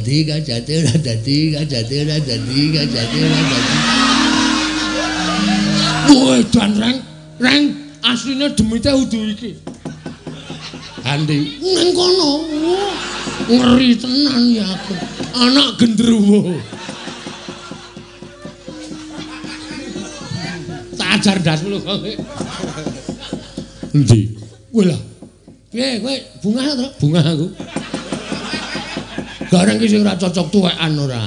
dadi, kajate ora dadi, kajate ora dadi, kajate ora dadi. Woi, dan reng, reng asline demite udu iki. Andi nang kono. Ngeri tenan ya aku. Anak gendruwo. Tak ajar ndasmu lho kowe. Endi? Kowe lah. Piye kowe bungah to? Bungah aku. Gareng ki sing ora cocok tuwekan ora.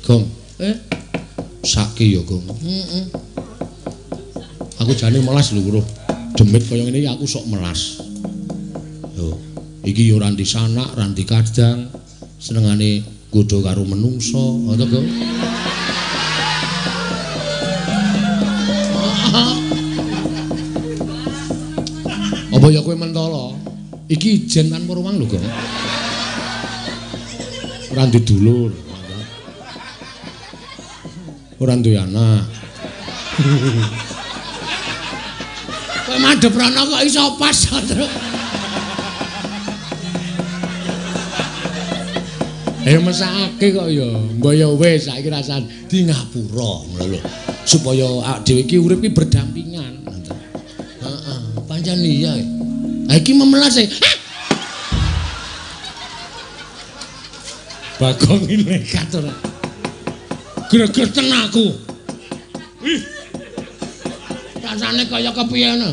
Gong. Saki ya, Gong. Heeh. Aku jane melas lho, Bro. Demit kaya ngene iki aku sok melas. Lho, iki ya ora ndi sanak, ora ndi kadang. Senengane nggodha karo menungso, ngono to, Gong. Apa ya kowe mentala? Iki ijen tanpa ruang lho, Gong. Ora ndi dulur. Ora duwe anak. Kowe madhep rono kok iso pas, Truk. Mesake kok ya. Mbok ya wis saiki rasane di ngapura ngono lho. Supaya awak dhewe iki urip iki berdampingan. Heeh, pancen iya. Ha iki memelas e. Bagong iki nekat ora. Gregeten aku. Ih. Rasane kaya kepiye ngono.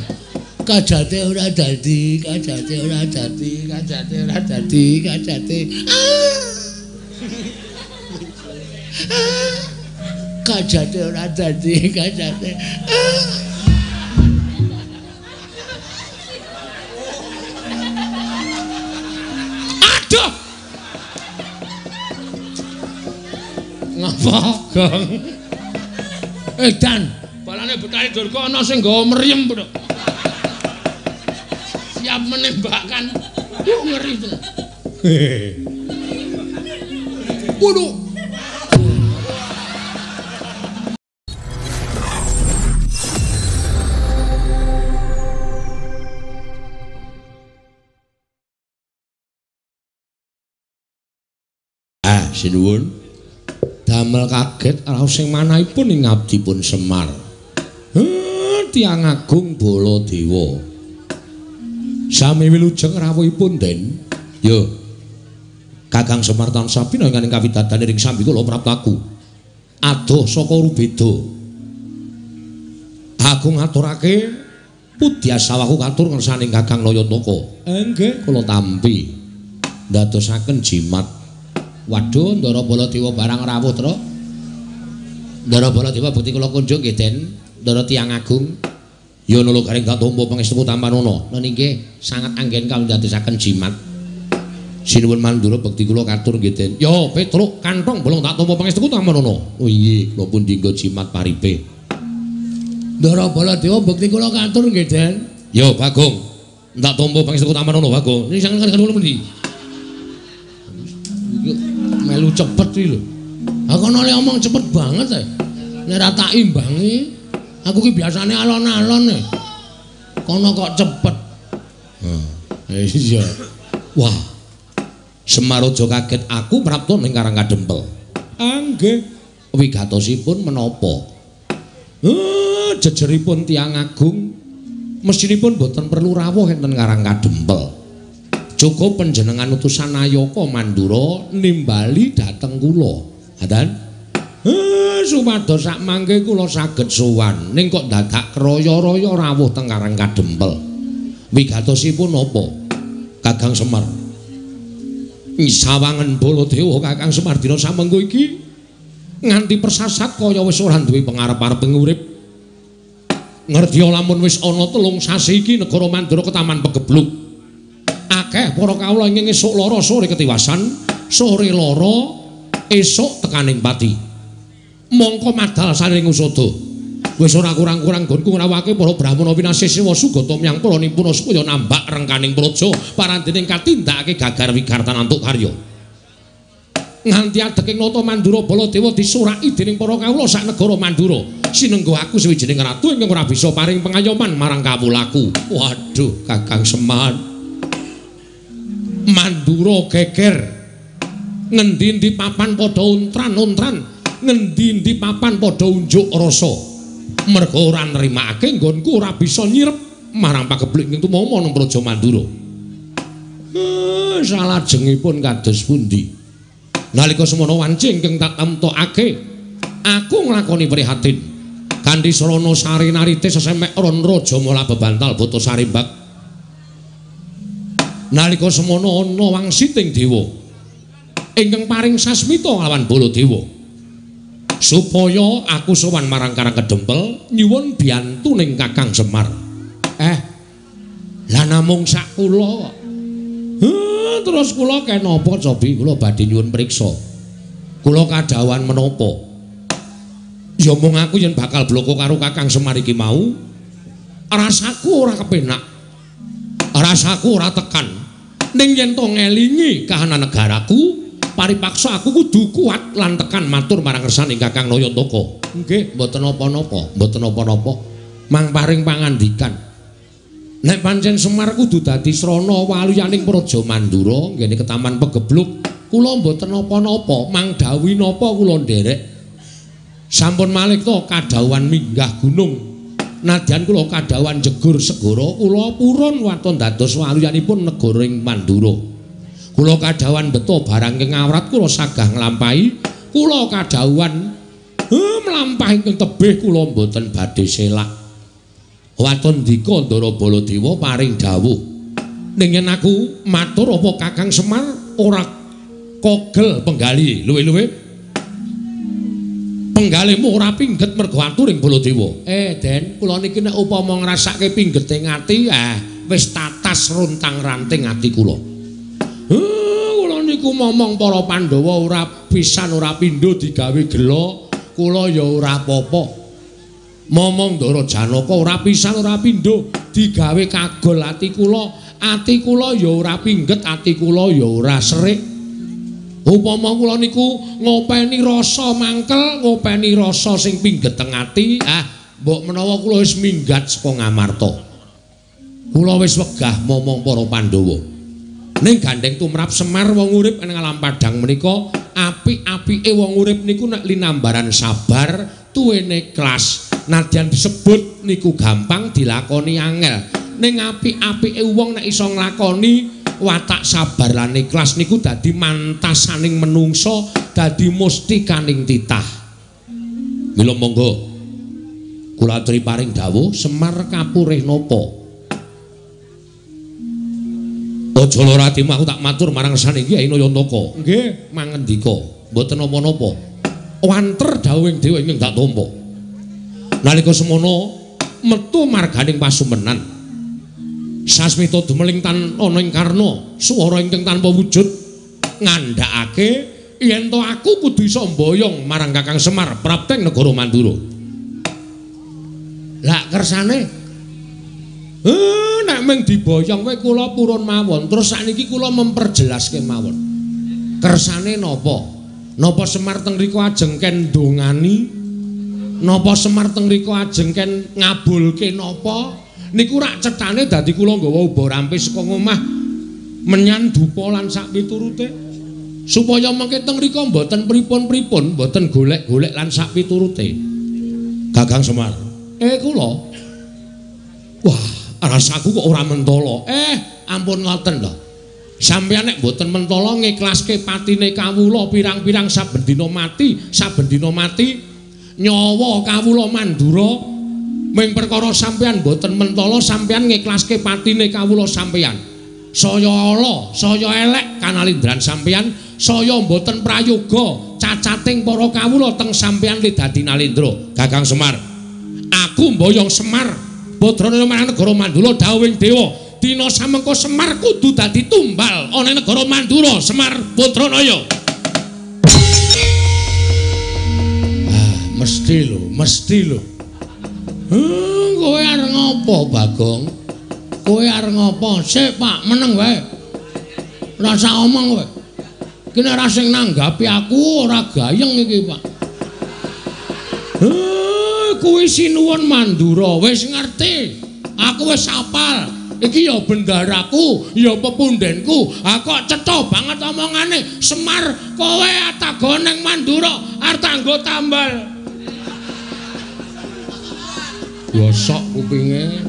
Kajate ora dadi, kajate ora dadi, kajate ora dadi, kajate. Kajate ora dadi, kajate. Aduh. Ngapa, Gong? Dan, balane Betari Durga ana sing nggawa mriyem, Bro. Siap menembakkan. Ngeri tenan. Waduh. Ah, sinuwun. Damel kaget raos sing manahipun ing abdipun Semar. Tiyang agung Baladewa. Sami wilujeng rawuhipun, Den. Yo. Kakang Semar tansah pinangan ing kawidadan ing sambi kula praptaku. Adoh saka Rubeda. Aku ngaturake pudyasawaku katur ngersaning Kakang Nayantaka. Nggih, kula tampi. Ndadosaken jimat. Waduh, Ndara Baladewa barang rawuh, Tru. Ndara Baladewa bekti kula kunjung nggih, Den. Ndara tiyang agung. Ya nula garing katampa pangestu tampanana. Nun inggih sanget anggen kawindadosaken jimat. Sinuwun mandura bekti kula katur nggih, Den. Ya, Petruk kantong bolong tak tampa pangestu tampanana. Oh inggih, kula pun dinggo jimat paripe. Ndara Baladewa bekti kula katur nggih, Den. Ya, Bagong. Tak tampa pangestu tampanana, Bagong. Niki sanget kula pundi? Melu cepet iki lho. Aku ana le omong cepet banget e. Nek ora tak imbangi, aku ki biasane alon-alon e. Kono kok cepet. Heh, iya. Wah. Semar aja kaget aku prapta ning Karang Kadempel. Nggih. Wigatosipun menapa? Jejeripun tiyang agung mestinipun boten perlu rawuh enten Karang Kadempel. Cukup panjenengan utusan Nayaka Mandura nimbali dhateng kula. Ngaten? Supados sak mangke kula saged sowan. Ning kok dadak kraya-raya rawuh teng Karang Kadempel. Wigatosipun napa? Kakang Semar. Sawangen Baladewa Kakang Semar dina samengko iki nganti persasat kaya wis ora duwe pengarep-arep urip. Ngerti lamun wis ana 3 sasi iki negara Mandura ketaman pegebluk. Akeh para kawula ingkang esuk lara sore ketiwasan, sore lara esuk tekaning pati. Mongko madal saring usada. Wis ora kurang-kurang nggonku ngrawake para brahmana winasih sewa sugata myang para nimpuna supaya nambak rengkaning praja parandening katindakake gagar wigartan antuk karya. Nganti adeking nata Mandura Baladewa disuraki dening para kawula sak negara Mandura. Sinenggo aku sawijining ratu ingkang ora bisa paring pengayoman marang kawulaku. Waduh, Kakang Semar. Mandura geger. Ngendi-endi papan padha untran-untran, ngendi-endi papan padha unjuk rasa. Merga ora nrimakake nggonku ora bisa nyirep marang pagebluk ing tumama nang Praja Mandura. Salajengipun kados pundi? Nalika semono wanci ingkang tak temtokake, aku nglakoni prihatin. Kanthi srana sari narite sesemek ron raja mala bebantal buta sarimbak. Nalika semono ana wangsiting dewa ingkang paring sasmita lawan Baladewa supaya aku sowan marang Karang Kedempel nyuwun biyantuning Kakang Semar. Lah namung sak kula. Terus kula kenapa cobi kula badhe nyuwun priksa. Kula kadhawuhan menapa? Ya mung aku yen bakal bloko karo Kakang Semar iki mau, rasaku ora kepenak. Rasaku ora tekan. Ning yen to ngelingi kahanan negaraku, paripaksa aku kudu kuat lan tekan matur marang kersaning Kakang Nayantaka. Nggih, mboten napa-napa, mboten napa-napa. Mang paring pangandikan. Nek pancen Semar kudu dadi srana waluyaning Praja Mandura nggene ketaman pegebluk, kula mboten napa-napa, mang dawuhi napa kula nderek. Sampun malih to kadhawuhan minggah gunung. Nadyan kula kadhawuhan jegur segara, kula purun waton dados waluyanipun negara ing Mandura. Kula kadhawuhan beto barang ing awrat kula sagah nglampahi, kula kadhawuhan mlampah ingkang tebih kula mboten badhe selak. Waton dika Ndara Baladewa paring dawuh. Ning yen aku matur apa Kakang Semar ora kogel penggali luwe-luwe. Penggalimu ora pingget mergo aturing Baladewa. Den, kula niki nek upama ngrasake pinggete ati, wis tatas runtang-ranting ati kula. Kula niku momong para Pandhawa ora pisan ora pindho digawe gela, kula ya ora apa-apa. Momong Ndara Janaka ora pisan ora pindho digawe kagol ati kula ya ora pingget, ati kula ya ora serik. Upama kula niku ngopeni rasa mangkel, ngopeni rasa sing pingget teng ati, mbok menawa kula wis minggat saka Ngamarta. Kula wis wegah momong para Pandhawa. Ning gandeng tumrap Semar wong urip ing alam padhang menika, apik-apike wong urip niku nek linambaran sabar, tuwene ikhlas. Nadyan disebut niku gampang dilakoni angel. Ning apik-apike wong nek iso nglakoni watak sabar lan ikhlas niku dadi mantasaning menungso, dadi mustikaning titah. Mila monggo kula aturi paring dawuh Semar kapurih napa? Aja lara atimu, aku tak matur marang kersane Kyai Nayantaka. Nggih, mangendika, mboten napa-napa. Wanter dawuhing dewa ingkang tak tampa. Nalika semono metu marganing pasumenan. Sasmita dumeling tan ana ing karna, swara ingkang tanpa wujud ngandhakake yen to aku kudu iso mboyong marang Kakang Semar prapteng negara Mandura. Lah kersane nek mung diboyong wae kula purun mawon. Terus sakniki kula memperjelaske mawon. Kersane napa? Napa Semar teng mriku ajeng ken ndongani? Napa Semar teng mriku ajeng ken ngabulke napa? Niku rak cethane dadi kula nggawa uba rampes saka ngomah menyan dupa lan sak piturute supaya mengke teng mriku mboten pripun-pripun, mboten golek-golek lan sak piturute. Kakang Semar, kula. Wah, rasaku kok ora mentala. Ampun ngoten lho. Sampeyan nek mboten mentala ngiklaske patine kawula pirang-pirang saben dina mati, saben dina mati nyawa kawula Mandura. Ming perkara sampeyan mboten mentala sampeyan ngiklaske patine kawula sampeyan. Saya ala, saya elek kanalindran sampeyan, saya mboten prayoga cacating para kawula teng sampeyan li dadi nalindra. Kakang Semar, aku mboyong Semar Badranaya marang negara Mandura dawuhing dewa. Dina samengko Semar kudu dadi tumbal ana ing negara Mandura. Semar Badranaya. Mesti lho, mesti lho. Kowe arep ngopo, Bagong? Kowe arep ngopo? Sik, Pak, meneng wae. Rasa omong kowe. Iki nek ora sing nanggapi aku ora gayeng iki, Pak. Kuwi sinuwun Mandura, wis ngerti. Aku wis hafal. Iki ya bendaraku, ya pepundenku. Ha kok cetha banget omongane. Semar, kowe atago ning Mandura arep tanggo tambal. Gosok kupinge.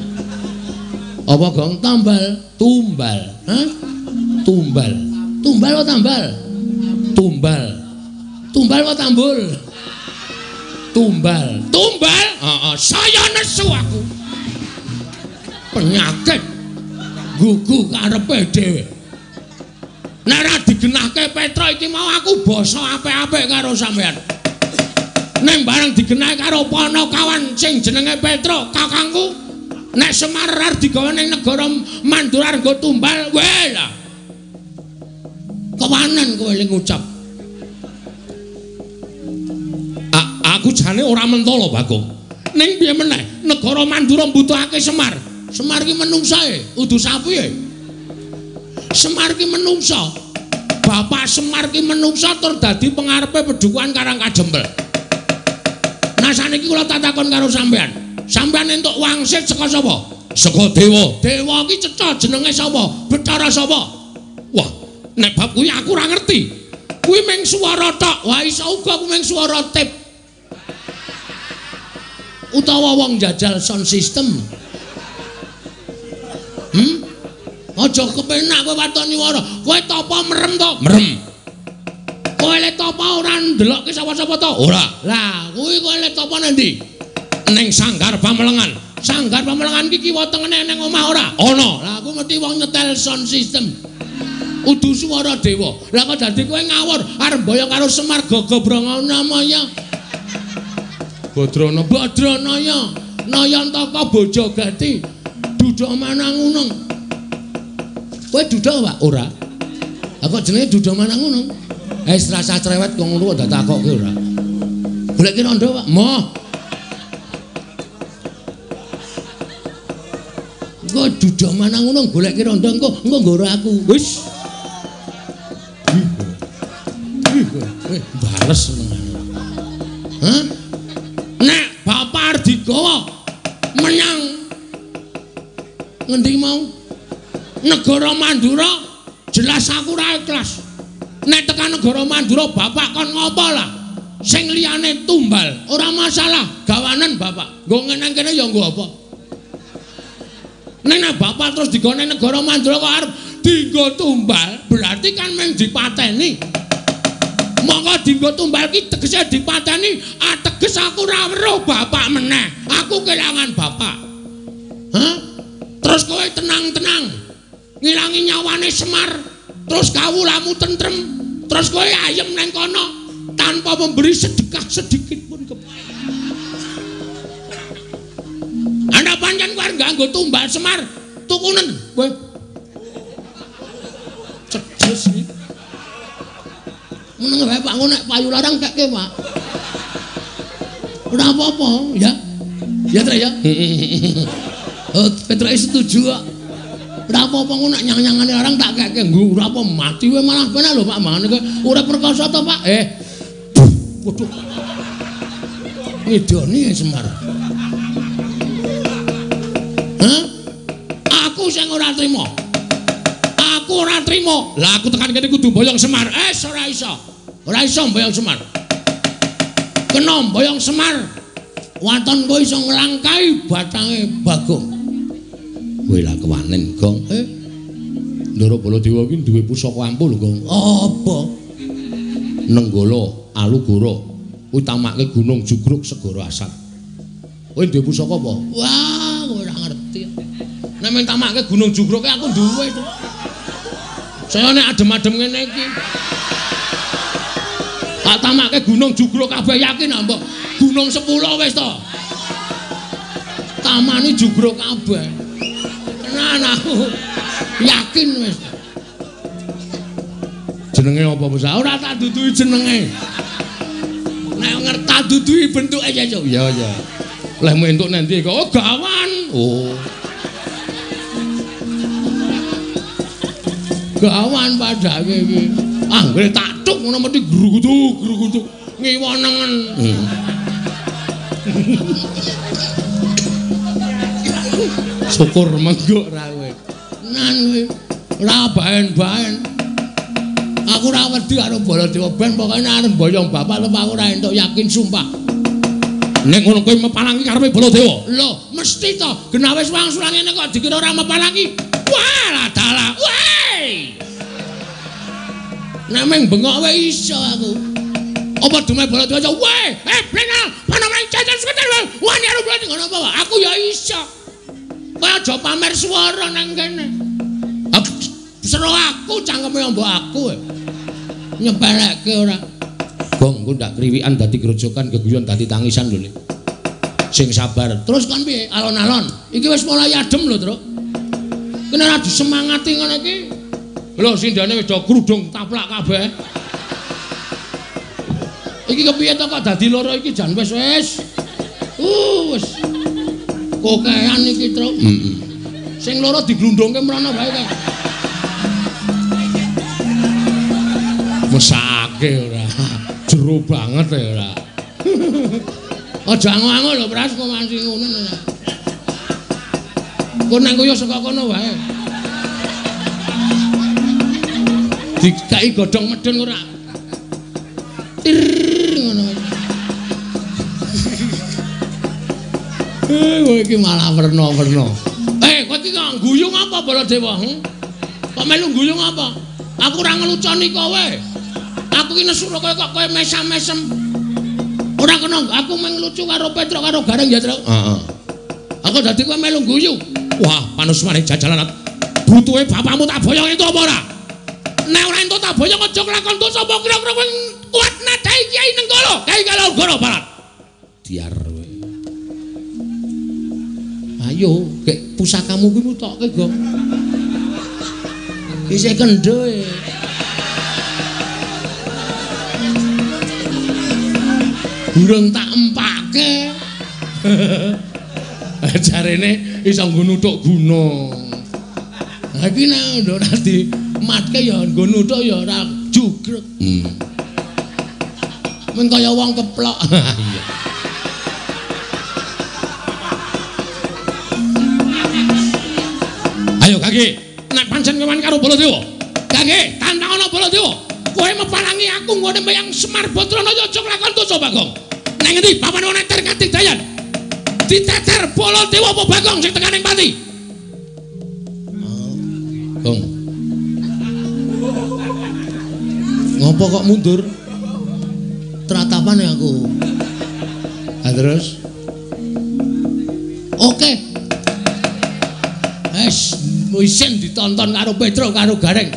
Apa gong tambal? Tumbal. Hah? Tumbal. Tumbal apa tambal? Tumbal. Tumbal apa tambul? Tumbal. Tumbal? Heeh, saya nesu aku. Penyakit gugu karepe dhewe. Nek ora digenahke Petra iki mau aku basa apik-apik karo sampean. Ning bareng digenahke karo Panakawan sing jenenge Petra, kakangku, nek Semar arep digawa ning negara Mandura nggo tumbal, weh lah. Kewanen kowe ling ngucap. Aku jane ora mentolo, Bagong. Ning piye meneh, negara Mandura mbutuhake Semar. Semar ki menungsae, udu sapi e. Semar ki menungsa. Bapak Semar ki menungsa tur dadi pengarepe pedukuhan Karang Kajempel. Nah saniki kula tatakon karo sampean. Sampean entuk wangsit saka sapa? Saka dewa. Dewa ki cetha jenenge sapa? Bathara sapa? Wah, nek bab kuwi aku ora ngerti. Kuwi mung swara tok. Wah, iso uga kuwi mung swara tip. Utawa wong jajal sound system. Aja kepenak kowe waton nyuwara. Kowe tapa merem to? Merem. Kowe le tapa ora ndelokke sapa-sapa to? Ora. Lah, kuwi kowe le tapa nang ndi? Ning Sanggar Pamelengan. Sanggar Pamelengan iki kiwa tengene ning omah ora? Ana. Lah aku mesti wong nyetel sound system. Udu swara dewa. Lah kok dadi kowe ngawur arep mboyong karo Semar Gagabranganamaya maya. Badrana Badranaya Nayantaka Bojogati Duda Manangunung. Kowe duda, Pak? Ora. Lah kok jenenge Duda Manangunung? Wis rasa cerewet kok ngono kok takokke ora. Goleki rondo, Pak. Moh. Kok Duda Manangunung goleki rondo engko engko nggoro aku. Wis. Bales senengane. Hah? Nek bapak arep digawa menyang ngendi mau? Negara Mandura, jelas aku ora ikhlas. Nek tekan negara Mandura bapak kon ngopo lah? Sing liyane tumbal, ora masalah, gawanen bapak. Nggo nang kene ya nggo apa? Nek bapak terus digone negara Mandura kok arep dienggo tumbal, berarti kan mung dipateni. Monggo dienggo tumbal ki tegese dipateni, ateges aku ora weruh bapak meneh. Aku kelangan bapak. Hah? Terus kowe tenang-tenang ngilangi nyawane Semar, terus kawulamu tentrem, terus kowe ayem nang kono tanpa memberi sedekah sedikit pun ke. Ana pancen kowe arep nganggo tumbal Semar, tukunen kowe. Cedes iki. Meneng wae Pak, nek payu larang kekke, Pak. Ora apa-apa, ya. Ya, Trek ya. Oh, Petruk setuju kok. Ora apa-apa ngono nek nyang-nyangane larang tak kekke nggo ora apa mati wae malah penak lho Pak mangane kowe urip perkasa to Pak. Waduh. Ngidoni Semar. Hah? Aku sing ora trima. Aku ora trima. Lah aku tekan kene kudu mboyong Semar. Ora iso. Ora iso mboyong Semar. Kena mboyong Semar. Waton kowe iso nglangkai batange Bagong. Kowe lah kewanen, Gong. Ndara Baladewa iki duwe pusaka ampuh lho, Gong. Apa? Nenggala Alugoro kuwi tamake Gunung Jugruk Segara Asat. Kowe duwe pusaka apa? Wah, kowe ora ngerti. Nek men tamake Gunung Jugruk aku duwe to. Saya nek adem-adem ngene iki. Tak tamake Gunung Jugruk kabeh yakin ah, mbok. Gunung 10 wis to. Tamane jugruk kabeh. Tenan aku yakin wis. Jenenge apa, Bos? Ora tak duduhi jenenge. Nek ngerti tak duduhi bentuke ya. Ya ya. Lehmu entuk nanti kok oh gawan. Oh. Gawan padake iki. Anggere tak tuk ngono mesti grugutuk-grugutuk ngiwa nengen. Syukur menggok ra kowe. Nan kowe ora baen-baen. Aku ora wedi karo Baladewa ben pokoke arep mboyong bapak lep aku ora entuk yakin sumpah. Nek ngono kowe mepalangi karepe Baladewa. Lho, mesti to. Genah wis wangsul ngene kok dikira ora mepalangi. Wah, dalah. Weh. Nek meng bengok wae iso aku. Apa dume Baladewa iso? Weh, blenal, panaman cacan seketer. Wani karo Baladewa ngono apa? Aku ya iso. Kowe aja pamer swara nang kene. Sero aku cangkeme mbok aku. Nyepelekke ora. Gong engko ndak kriwikan dadi grojokan geguyon dadi tangisan lho. Sing sabar. Terus kon piye? Alon-alon. Iki wis mulai adem lho, Truk. Kene ora disemangati ngono iki. Lho sindane wis do krudung taplak kabeh. Iki kepiye to kok dadi loro iki jan wis wis. Wis. Kokean iki, Truk. Heeh. Sing loro diglundungke mrono wae kok. Mesake ora. Jero banget ya ora. Aja ango-ango lho Pras kok masih ngono ora. Kok nang koyo saka kono wae. Dikai godhong medhun ora. Tir ngono. Kowe iki malah werna-werna. Kowe iki kok guyu ngapa Baladewa? Kok melu guyu ngapa? Aku ora ngeluconi kowe. Aku ki nesu kowe kok kowe mesam-mesem. Ora kena aku mung lucu karo Petruk karo Gareng ya, Truk. Heeh. Aku dadi kowe melu guyu. Wah, panusmane jajalan. Butuhe bapakmu tak boyong entuk apa ora? Nek ora entuk tak boyong aja kelakon dosa apa kira-kira kowe kuat nadai Kyai Nenggala, Kyai Kalogoro Barat. Diar kowe. Ayo, gek pusakamu kuwi mutokke, Gong. Isih kendho e. Durung tak empake. Jarene iso nggo nuthuk guna. Ha iki nek ora dimatke ya nggo nuthuk ya ora jugrek. Mung kaya wong keplok. Iya. Ayo Kaki, nek pancen kowe karo Baladewa. Kaki, tantangono Baladewa. Kowe mepalangi aku nggone meyang Semar Badranaya aja nglakon dosa Bagong. Nang ngendi papan ana ter katidayan? Diteter Baladewa apa Bagong sing tekan ing pati? Gong. Ngopo kok mundur? Tratapane aku. Ha terus? Oke. Wes isin ditonton karo Petruk karo Gareng.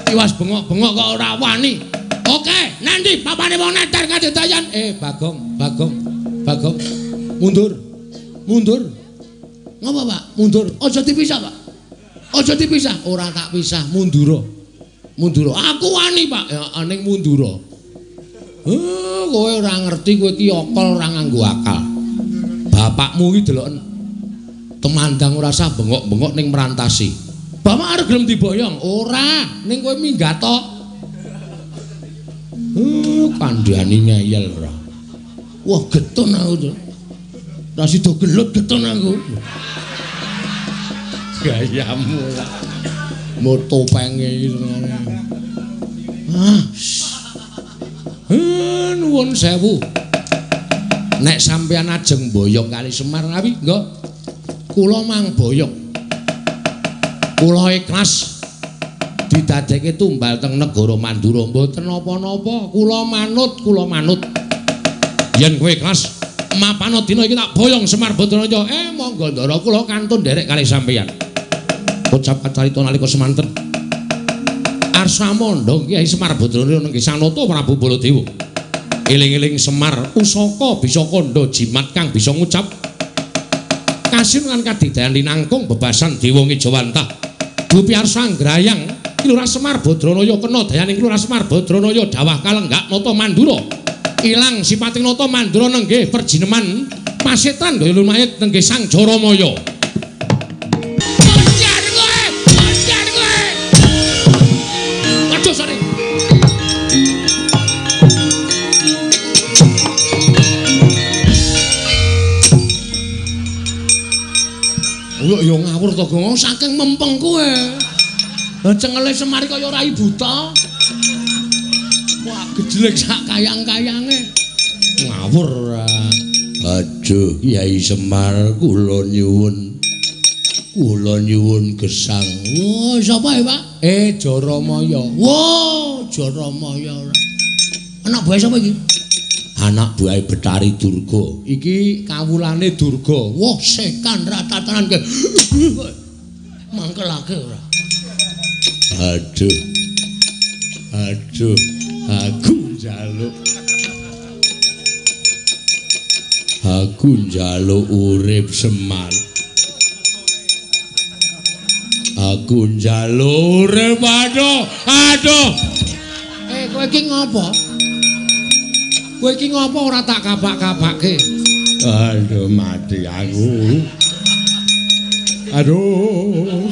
Tiwas bengok-bengok kok ora wani. Oke, nanti papane wong neter kadidayan. Bagong, Bagong, Bagong. Mundur. Mundur. Ngopo, Pak? Mundur. Aja dipisah, Pak. Aja dipisah. Ora tak pisah, mundura. Mundura. Aku wani, Pak. Ya ning mundura. Kowe ora ngerti kowe iki akal ora nganggo akal. Bapakmu iki deloken temandang ora sah bengok-bengok ning merantasi. Bapak arep gelem diboyong? Ora, ning kowe minggat to. Kandhani ngeyel ora. Wah, getun aku to. Ora sida gelut getun aku. Gayamu ora. Motopenge iki senengane. Ah. Nuwun sewu. Nek sampeyan ajeng boyong kali Semar ngawi, nggih. Kula mang boyong. Kula ikhlas didadekke tumbal teng negara Mandura mboten napa-napa. Kula manut, kula manut. Yen kowe ikhlas mapana dina iki tak boyong Semar Badranaya. Monggo ndara kula kantun nderek kali sampeyan. Ucap kacarita nalika semanten. Arsa mondhong Kyai Semar Badranaya nenggih Sanata Prabu Baladewa. Eling-eling Semar pusaka bisa kandha jimat kang bisa ngucap kasin lan kadidayan linangkung bebasan dewa ngejawantah. Dupi arsa nggrayang Ki Lurah Semar Badranaya kena dayaning Ki Lurah Semar Badranaya dawah kalenggak nata Mandura. Ilang sipating nata Mandura nenggih perjineman pasetan gaya lumayit nenggih Sang Jaramaya. Waduh, sorry. Kertagama saking mempeng kowe. Lah cengele Semar kaya rai buta. Wah, gejlek sak kayang-kayange. Ngawur ora. Aduh, Kyai Semar kula nyuwun. Kula nyuwun gesang. Wah, sapa ya, Pak? Jaramaya. Wah, Jaramaya ora. Anak buahe sapa iki? Anak buahe Betari Durga. Iki kawulane Durga. Wah, setan ratatanan ke. Mangkelake ora. Aduh. Aduh, aku njaluk. Aku njaluk urip Semar. Aku njaluk urip. Aduh, aduh. Kowe iki ngopo? Kowe iki ngopo ora tak kapak-kapake? Aduh, mati aku. Aduh.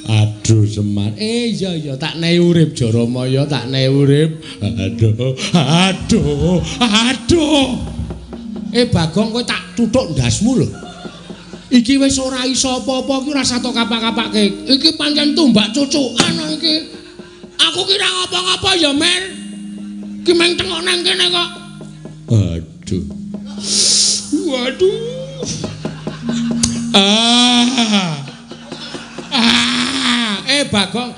Aduh Semar. Iya iya tak nehi urip Jaramaya, tak nehi urip. Aduh, aduh, aduh. Bagong kowe tak tuthuk ndasmu lho. Iki wis ora iso apa-apa iki ora satok kapak-kapake. Iki pancen tumbak cucukan iki. Aku kira ngapa-ngapa ya, Mer. Ki meng tengok nang kene kok. Aduh. Waduh. Ah. Ah, Bagong,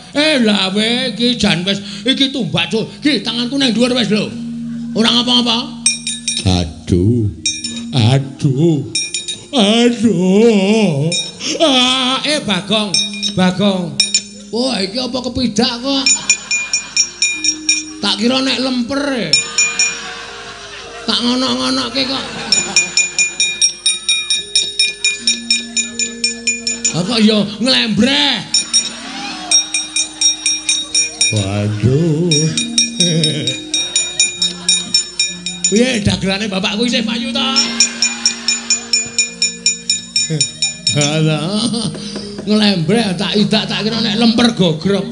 lawe iki jan wis iki tumbak cuk. Iki tanganku nang dhuwur wis lho. Ora ngapa-ngapa. Aduh. Aduh. Aduh. Ah, Bagong, Bagong. Wah, iki apa kepidak kok? Tak kira nek lemper. Tak ngono-ngonoke kok. Apa ya nglembreh. Waduh. Piye dagelane bapakku isih payu ta? Alah. Nglembreh tak idak tak kira nek lemper gogrok.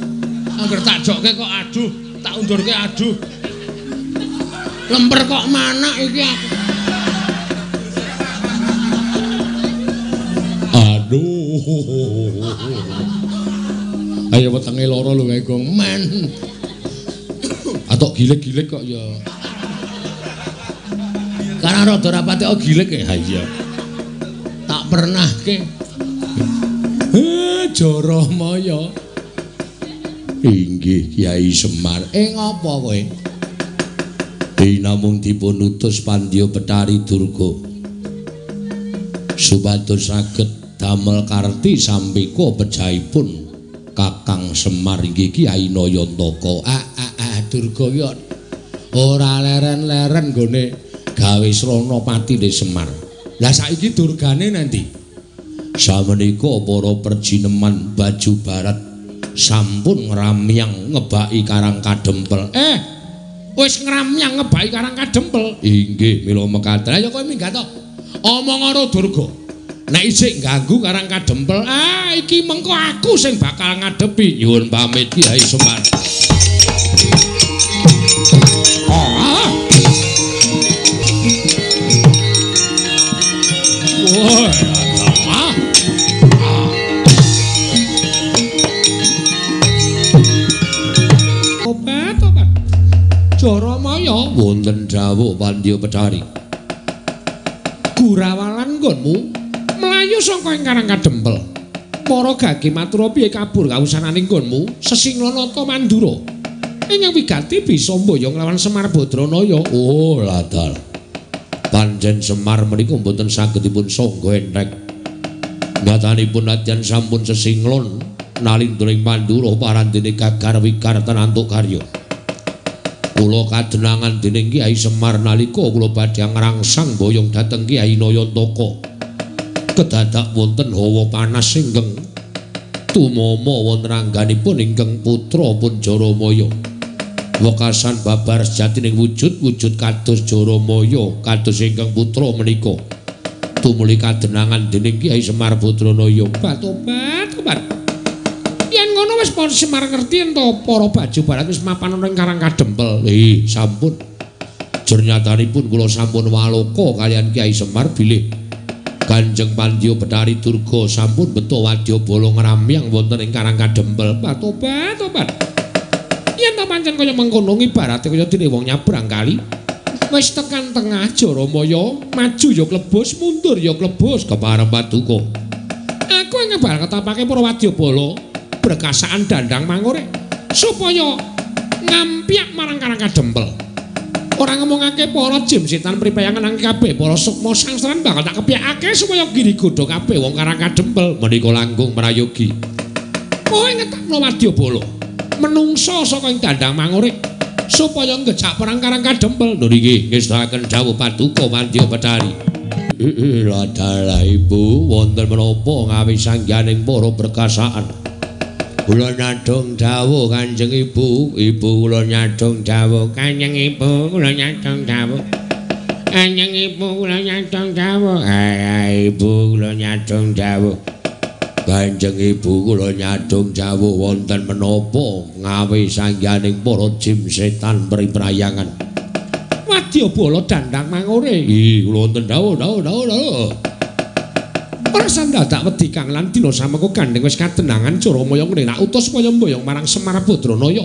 Angger tak jokke kok aduh, tak undurke aduh. Lemper kok manak iki aku. Aduh. Ayo wetenge lara lho kae gong men. Atok gilik-gilik kok ya. Karena rada rapate kok gilik ya. Iya. Tak pernahke. Jaramaya. Inggih Kyai Semar. Ngopo kowe? Dinamung dipun utus Pandya Betari Durga supados saged damel karti sampika pejahipun Kakang Semar inggih Kyai Nayantaka. Durga ki ora leren-leren nggone gawe srana patine Semar. Lah saiki durgane nanti? Samenika para perjineman baju barat sampun ngramyang ngebaki Karang Kadempel. Wis ngramyang ngebaki Karang Kadempel. Inggih, mila mekaten. Ayo kowe minggat to. Omong karo Durga. Nek isih ganggu Karang Kadempel, iki mengko aku sing bakal ngadepi. Nyuwun pamit Kyai Semar. Wah, obat-obat. Jaramaya wonten dawuh Pandya Betari. Gurawalan nggonmu mlayu saka ing Karang Kadempel. Para gage matura piye kabur kawusananing nggonmu Sesinglanata Mandura. Ingkang wigati bisa mboyong lawan Semar Badranaya. Oh, ladal. Pancen Semar menika mboten saged dipun sangga entheng. Nyatanipun nadyan sampun sesinglon nalindra ing Mandura parandene gagar wikar tenantuk karya. Kula kadenangan dening Kyai Semar nalika kula badhe ngrangsang boyong dhateng Kyai Nayantaka. Kedadak wonten hawa panas ingkang tumama wonten angganipun ingkang putra pun Jaramaya. Wekasan babar sejatining wujud-wujud kados Jaramaya kados ingkang putra menika. Tumuli kadenangan dening Kyai Semar Badranaya. Obat-obat. Yen ngono wis para Semar ngerti ento para baju barat wis mapan ana ing Karang Kadempel. Sampun. Jernyatanipun kula sampun waloka kaliyan Kyai Semar bilih Kanjeng Pandya Bathari Durga sampun beto wadyabala ngramyang wonten ing Karang Kadempel. Tobat, tobat. Yen ta pancen kaya mengkono ibarate kaya dene wong nyabrang kali. Wis tekan tengah Jaramaya, maju ya klebus, mundur ya klebus kepareng paduka. Aku ing ngebar ketapake para wadyabala brekasaan dandang mangure supaya ngampyak marang Karang Kadempel. Ora ngomongake para jim setan pripayangan nang kabeh para sukma sangsaran bakal tak kepyakake supaya giri godha kabeh wong Karang Kadempel menika langkung prayogi. Kowe ngetapno wadyabala menungsa saka ing dandang mangure supaya ngejak perang Karang Kadempel. Lho niki ngestakaken dawuh paduka Mandya Bathari. Ladalah ibu wonten menapa ngawisangganing para berkasaan. Kula nyadong dawuh Kanjeng Ibu, ibu kula nyadong dawuh Kanjeng Ibu, kula nyadong dawuh. Kanjeng Ibu kula nyadong dawuh. Ibu kula nyadong dawuh. Kanjeng Ibu kula nyadong dawuh wonten menapa ngawisangganing para jim setan priprayangan. Wadyabala dandang mangure. Nggih, kula wonten dawuh, dawuh, dawuh, dawuh. Ora sandadak wedi Kang lan dina samengko gandeng wis kadenangan Jaramaya ngene nak utus supaya mboyong marang Semar Badranaya.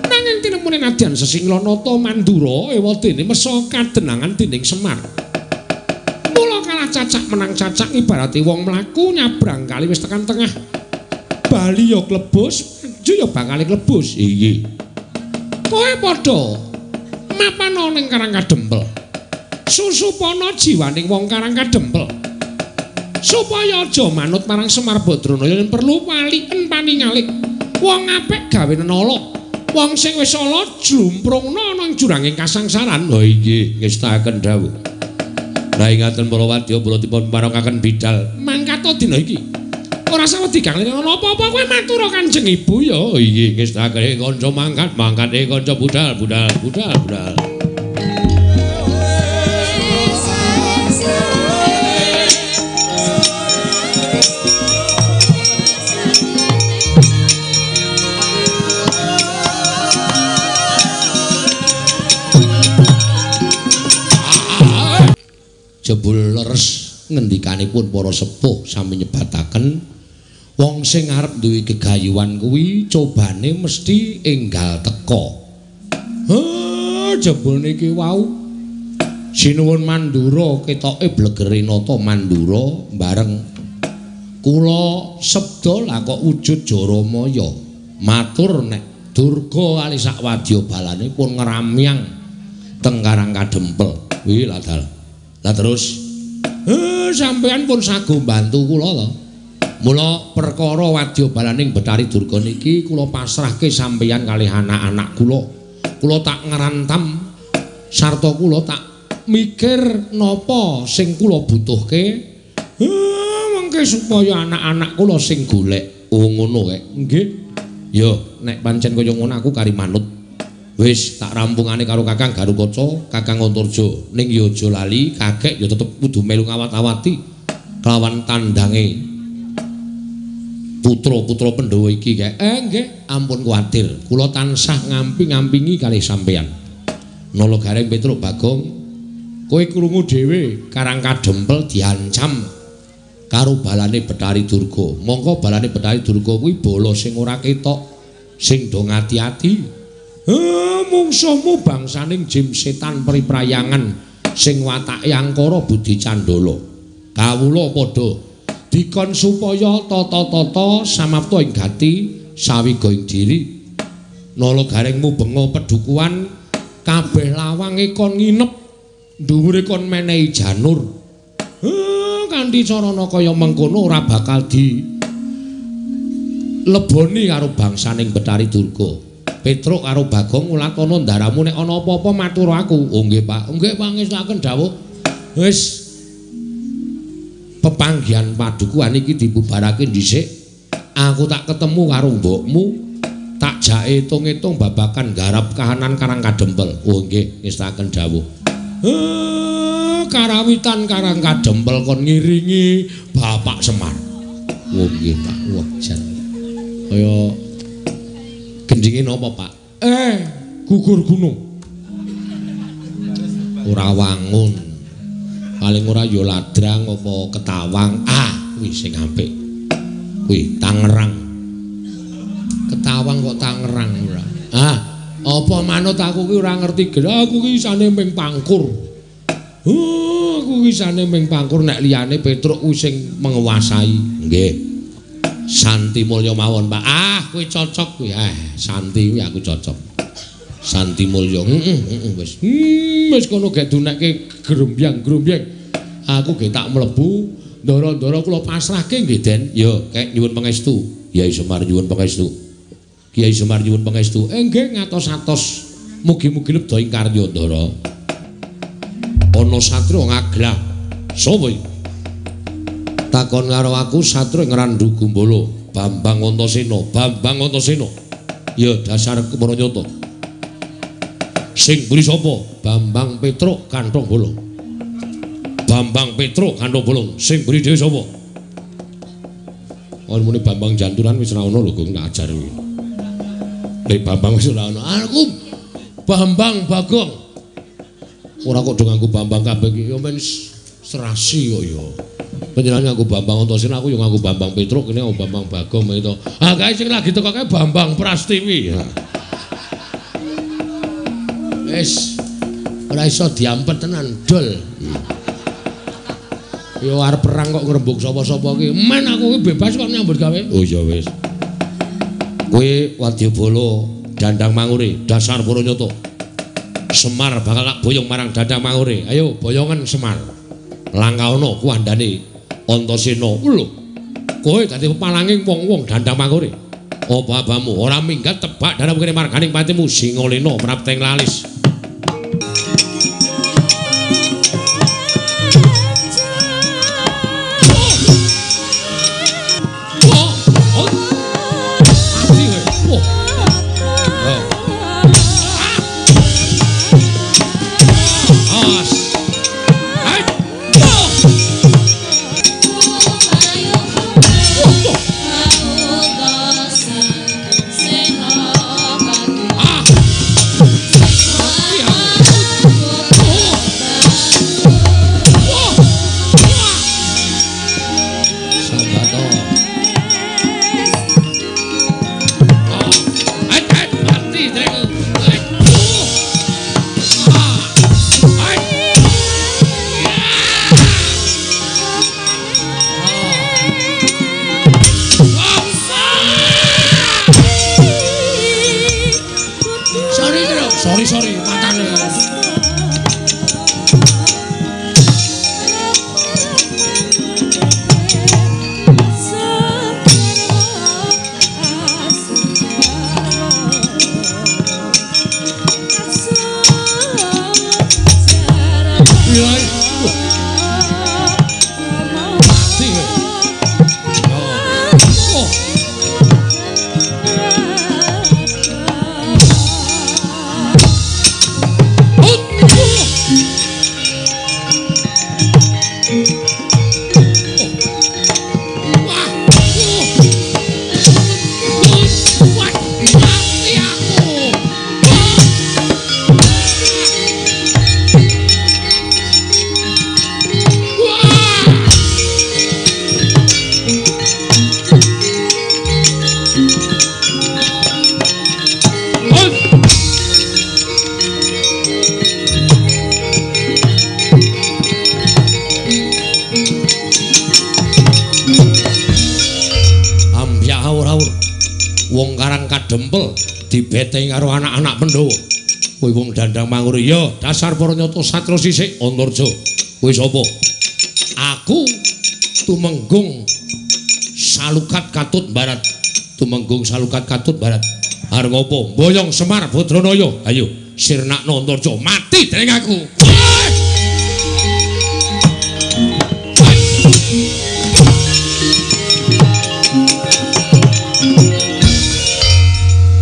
Nanging tinemune nadyan Sesinglanata Mandura ewadene mesa kadenangan dening Semar. Mula kalah cacak menang cacak ibarate wong mlaku nyabrang kali wis tekan tengah. Bali ya klebus, maju ya bakal klebus. Iya. Kowe padha mapana ning Karang Kadempel. Susupana jiwaning wong Karang Kadempel. Supaya aja manut marang Semar Badranaya yen perlu waliken paningalik. Wong apik gawe nenala. Wong sing wis ala jlumprungna ana ing juranging kasangsaran. Oh inggih, ngestakaken dawuh. Lah ingaten para wadyabala dipun parengaken bidal mangkata dina iki. Ora sawedi Kang Lin ana apa-apa kowe matur Kanjeng Ibu ya. Oh inggih, ngestakaken kanca mangkat, mangkate kanca budal, budal, budal, budal. Jebul leres ngendikanipun para sepuh sami nyebataken wong sing arep duwe gegayuhan kuwi cobane mesti enggal teka. Ha jebul niki wau sinuwun Mandura ketoke blegere nata Mandura bareng kula sabda lah kok wujud Jaramaya matur nek Durga kali sak wadyabalane pun ngramyang teng Karang Kadempel. Kuwi ladal. Lah terus sampean pun sago mbantu kula to. Mula perkara wadyabalaning Bathari Durga niki kula pasrahke sampeyan kalih anak-anak kula. Kula tak ngrantam sarta kula tak mikir napa sing kula butuhke. Mengke supaya anak-anak kula sing golek. Oh ngono kek. Nggih. Ya nek pancen kaya ngono aku kari manut. Wis tak rampungane karo Kakang Garukaca, Kakang Antarja. Ning ya aja lali, kakek ya tetep kudu melu ngawat-awati kelawan tandange putra-putra Pandhawa iki kek. Nggih, ampun kuwatir. Kula tansah ngamping-ngampingi kalih sampeyan. Nala Gareng Petruk Bagong, kowe krungu dhewe Karang Kadempel diancam karo balane Bathari Durga. Mongko balane Bathari Durga kuwi bala sing ora ketok, sing do ngati-ati. Mungsuhmu bangsaning jim setan priprayangan sing watake angkara budi candala. Kawula padha dikon supaya tata-tata samapta ing gati sawiga ing diri. Nala Gareng mubenga pedukuhan kabeh lawange kon nginep, dhuwure kon menehi janur. Kanthi carana kaya mengkono ora bakal di leboni karo bangsaning Bathari Durga. Petruk karo Bagong ulatana ndaramu nek ana apa-apa matur aku. Oh nggih Pak. Nggih pangestakaken dawuh. Wis pepanggihan padukuhan iki dibubarake dhisik. Aku tak ketemu karo mbokmu, tak jake etung-etung babakan garap kahanan Karang Kadempel. Oh nggih ngestakaken dawuh. Karawitan Karang Kadempel kon ngiringi Bapak Semar. Oh nggih Pak. Wah jan. Kaya gendinge napa, Pak? Gugur gunung. Ora wangun. Paling ora ya Ladrang apa Ketawang. Ah, kuwi sing apik. Kuwi Tangerang. Ketawang kok Tangerang ora. Ah, apa manut aku ki ora ngerti. Aku ki isane ming Pangkur. Oh, aku ki isane ming Pangkur nek liyane Petruk kuwi sing menguasai. Nggih. Santi Mulya mawon, Pak. Ah, kuwi cocok kuwi. Ah, Santi kuwi aku cocok. Santi Mulya. Heeh, wis. Wis kono gek dunekke grombyang-grombyang. Aku gek tak mlebu, ndara-ndara kula pasrahke nggih, Den. Ya, kek nyuwun pangestu. Kyai Semar nyuwun pangestu. Kyai Semar nyuwun pangestu. Nggih ngatos-atos. Mugi-mugi lebda ing karya, Ndara. Ana satria ngaglah. Sapa iki? Takon karo aku satria ing Randu Gumbala, Bambang Antasena, Bambang Antasena. Ya dasar kepara nyata. Sing mburi sapa? Bambang Petruk Kanthong Bolong. Bambang Petruk Kanthong Bolong. Sing mburi dhewe sapa? Ora muni Bambang Janturan wis ora ono lho, Gong, tak ajar kuwi. Nek Bambang wis ora ono. Aku Bambang Bagong. Ora kok do nganggo Bambang kabeh iki ya men serasi kok ya. Panjenengan nganggo Bambang Antasena, aku ya nganggo Bambang Petruk, kene nganggo Bambang Bagong itu. Ah kae sing lagi teko kae Bambang Prastiwi. Wis ora iso diampet tenan dol. Ya arep perang kok ngrembug sapa-sapa ki. Men aku ki bebas kok nyambut gawe. Oh ya wis. Kowe wadyabala Dandang Mangure, dasar para nyata. Semar bakal tak boyong marang Dandang Mangure. Ayo boyongan Semar. Langkaana kuwandane Antasena. Lho. Kowe dadi pepalanging wong-wong Dandang Mangure. Apa abamu ora minggat tebak darah kene marganing patimu Singalena prapteng lalis. Sorry, matane. Wong Karang Kadempel dibeteng karo anak-anak Pandhawa. Kowe wong Dandang Mangure ya dasar para nyata satra sisik Antarja. Kowe sapa? Aku Tumenggung Salukat Katut Barat. Tumenggung Salukat Katut Barat. Arep ngopo? Boyong Semar Badranaya. Ayo sirnakno Antarja mati dening aku.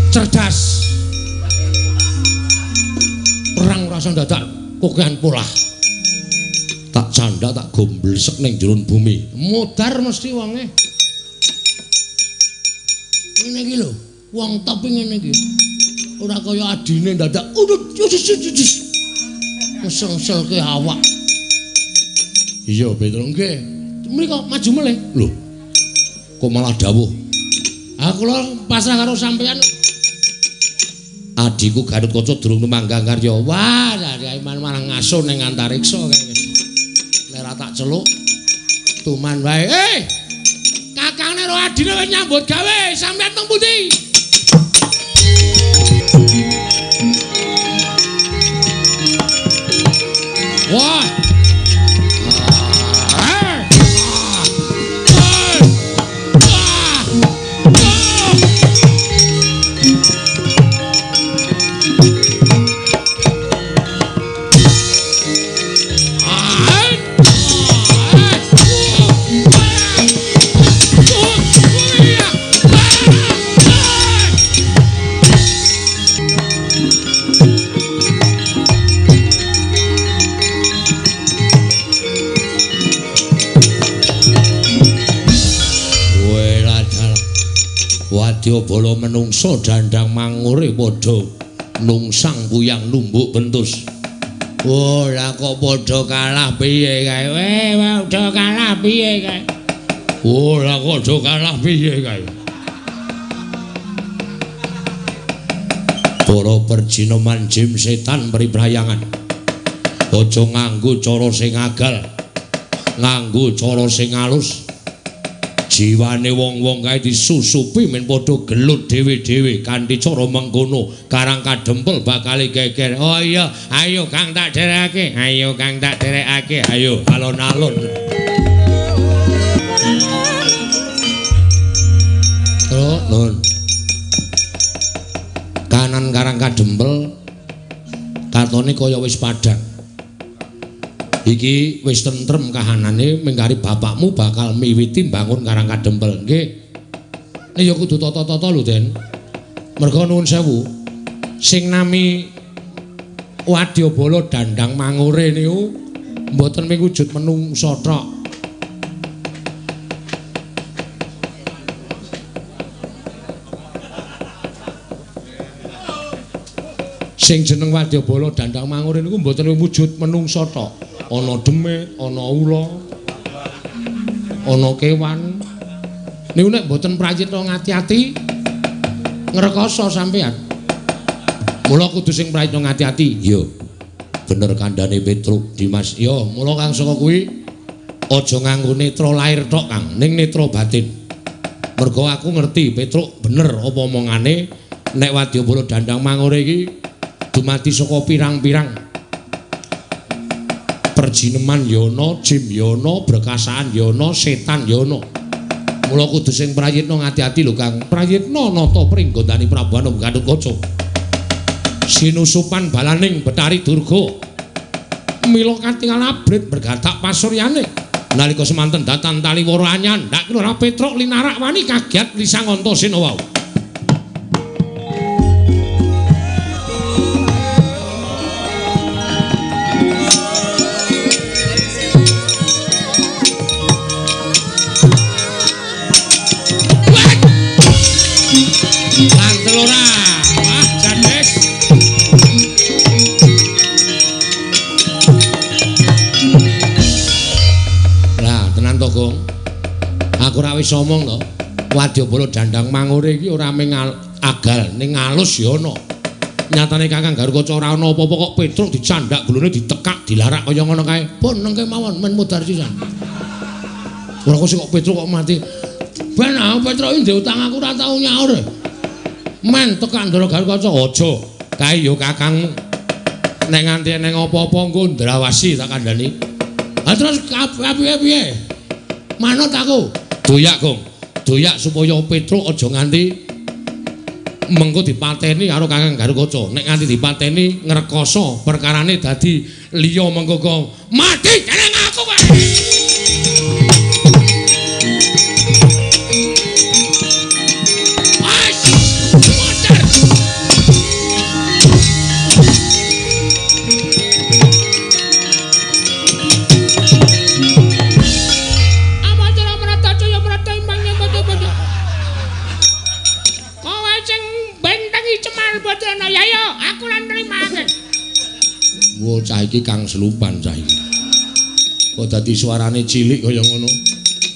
Cerdas. Perang rasa dadak kokean polah. Tak candak tak gomblesek ning jero bumi. Modar mesti wonge. Ngene iki lho, wong top ngene iki. Ora kaya adine dadak udut. Mesengselke awak. Iya, Petruk nggih. Mriko maju melih. Lho. Kok malah dawuh? Ah kula pasrah karo sampeyan. Adhiku Gatot Kaca durung tumanggang karya. Wah, Aiman malah ngaso ning antariksa kae wis. Nek ora tak celuk tuman wae. Eh! Kakangne karo adine wis nyambut gawe, sampeyan teng pundi? Wah. Wadyabala menungsa dandang mangure padha nungsang puyang numbuk bentus. Oh, lah kok padha kalah piye kae? Weh, padha kalah piye kae? Oh, lah kok padha kalah piye kae? Para perjinoman jim setan priprayangan. Aja nganggo cara sing agal, nganggo cara sing alus. Jiwane wong-wong kae disusupi men padha gelut dhewe-dhewe kanthi cara mengkono Karang Kadempel bakal geger. Oh iya, ayo Kang tak derekake, ayo Kang tak derekake, ayo alon-alon. Terus nun. Kanan Karang Kadempel katone kaya wis padhang. Iki wis tentrem kahanane mengkari bapakmu bakal miwiti mbangun Karang Kadempel. Nggih. Ya kudu tata-tata lho, Den. Merga nuwun sewu. Sing nami Wadyabala Dandang Mangure niku mboten mung wujud menungsa tok. Sing jeneng Wadyabala Dandang Mangure niku mboten wujud menungsa tok. Ana demit, ana ula, ana kewan. Niku nek mboten prayitna ngati-ati ngrekoso sampean. Mula kudu sing prayitna ngati-ati. Iya. Bener kandhane Petruk Dimas. Iya, mula kang saka kuwi aja nganggo netra lair tok, Kang, ning netra batin. Mergo aku ngerti Petruk bener apa omongane nek Wadyabala Dandang Mangure iki dumadi saka pirang-pirang perjineman yana, jim yana, brekasaan yana, setan yana. Mula kudu sing prayitna ngati-ati lho, Kang. Prayitna nata pringgondani Prabu Anom Gatotkaca. Sinusupan balaning Betari Durga. Mila katingal abrit bergatak pasuryane. Nalika semanten datan taliwara anyandhak Lurah Petruk linarak wani kagiat lisang Antasena wau. Aku ora wis omong to. Wadyabala Dandang Mangure iki ora mung agal ning alus ya ana. Nyatane Kakang Garukaca ora ana apa-apa kok Petruk dicandak gulune ditekak dilarak kaya ngono kae. Pun nengke mawon men mudhar sisan. Ora kok kok Petruk kok mati. Ben aku Petruk iki ndek utang aku ora tau nyaur. Men tekak Ndara Garukaca aja. Kae ya kakangmu. Nek nganti eneng apa-apa engko ndrawasi tak kandhani. Ha terus piye-piye? Manut aku. Doyak, Gong. Doyak supaya Petruk aja nganti mengko dipateni karo Kakang Garukaca. Nek nganti dipateni ngrekoso perkarane dadi liya mengko kok mati jeneng aku wae. Cah iki kang selupan cah iki. Kok dadi suarane cilik kaya ngono.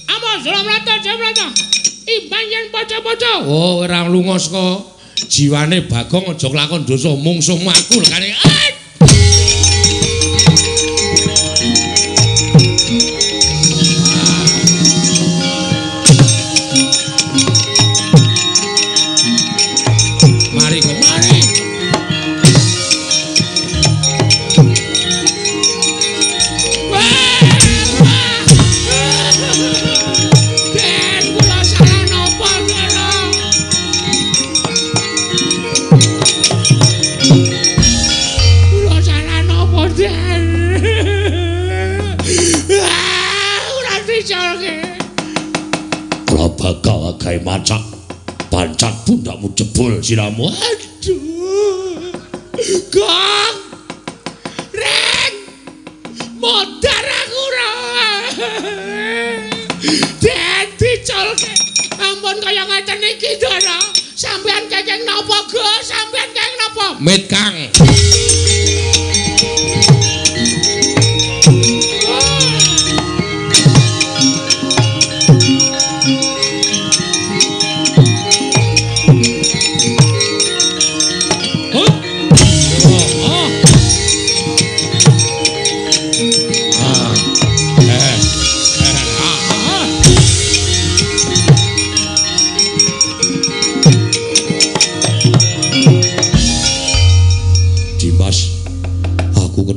Amos Jlamrata Jlamrata. Imbang yen paca-paca. Oh, ora lunga saka jiwane Bagong aja kelakon dosa mungsuhmu aku lekane. Mari kok mari. Den kula salah napa kula? Kula salah napa Den? Ora dicolke. Prabaka gawe macak. Pancat pundakmu jebol siramu. Aduh. Gong. Reng. Modar aku ora. Den dicolke. Ampun kaya ngeten iki, Ndara. Sampeyan kenging napa, Gus? Sampeyan kenging napa? Mit, Kang.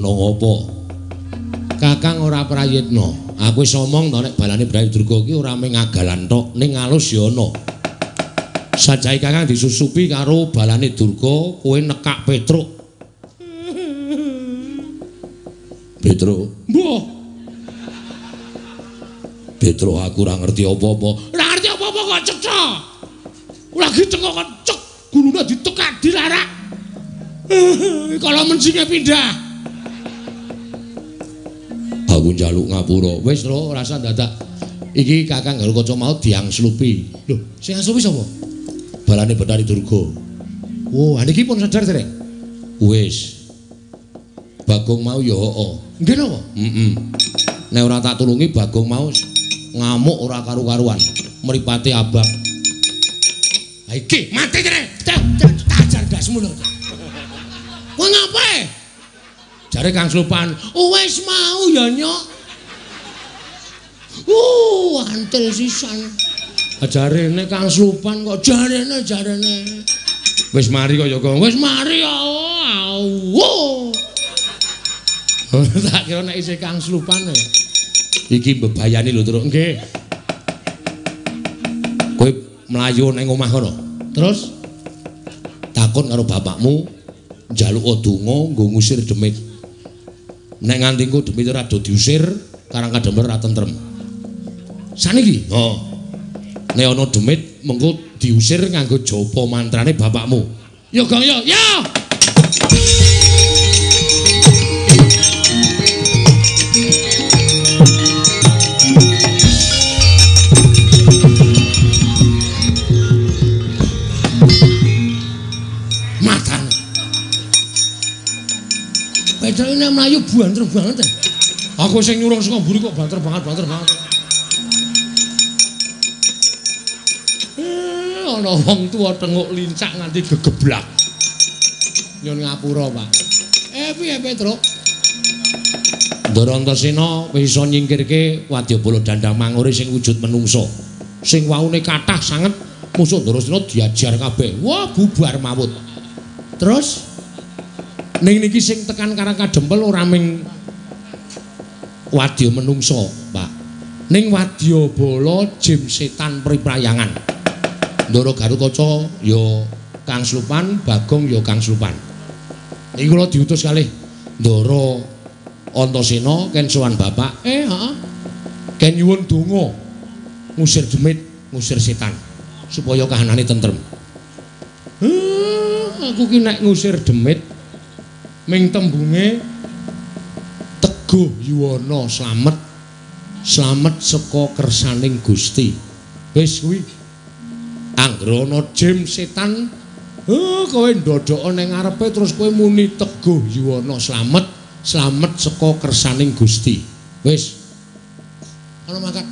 Ngopo? Kakang ora prayitna. Aku wis omong to nek balane Brayi Durga ki ora mung agalan tok, ning alus ya ana. Sajae Kakang disusupi karo balane Durga, kowe nekak Petruk. Petruk? Mbah. Petruk aku ora ngerti apa-apa. Ora ngerti apa-apa kok cetha. Lagi tengok kok cek, gulune ditekak dilarak. Kalau mencinge pindah. Aku njaluk ngapura. Wis ro, rasa dadak. Iki Kakang Garukaca mau diangslupi. Lho, sing angslupi sapa? Balane Bathari Durga. Oh, niki pun sadar dereng? Wis. Bagong mau ya heeh. Nggih napa? Heeh. Nek ora tak tulungi Bagong mau ngamuk ora karu-karuan. Mripate abang. Ha iki mati kene. Tak ajar ndasmu lho. Kowe ngapae? Jare Kang Slupan, wis mau ya nyok. Antil sisan. Jarene Kang Slupan kok jarene. Wis mari kok ya Gong. Wis mari ya. Tak kira nek isih Kang Slupan. Iki mbebayani lho, Truk. Nggih. Kowe mlayu nang omah kono. Terus takon karo bapakmu njaluk donga nggo ngusir demit. Nek nganti engko demit ora do diusir, Karang Kadempel ora tentrem. Saniki? Heeh. Nek ana demit mengko diusir nganggo japa mantrane bapakmu. Ya Gong ya. Ya. Matane. Petruk ini mlayu banter banget. Aku sing nyurung saka mburi kok banter banget. Ana wong tuwa tenguk lincak nganti gegeblak. Nyun ngapura, Pak. Piye Petruk? Ndara Antasena wis iso nyingkirke wadyabala Dandang Mangure sing wujud menungsa. Sing waune kathah sanget musuh Ndarasena diajar kabeh. Wah, bubar mawut. Terus ning niki sing tekan Karang Kadempel ora ming wadya menungsa, Pak. Ning wadyabala jim setan priprayangan. Ndara Garukaca ya Kang Slupan, Bagong ya Kang Slupan. Niki kula diutus kalih Ndara Antasena ken sowan bapak. Heeh. Ken nyuwun donga ngusir demit, ngusir setan supaya kahanane tentrem. Aku ki nek ngusir demit ming tembunge teguh yuwana slamet, slamet saka kersaning Gusti. Wis kuwi. Anggere ana jim setan, kowe ndodhoka ning ngarepe terus kowe muni teguh yuwana slamet, slamet saka kersaning Gusti. Wis. Kono mangkat.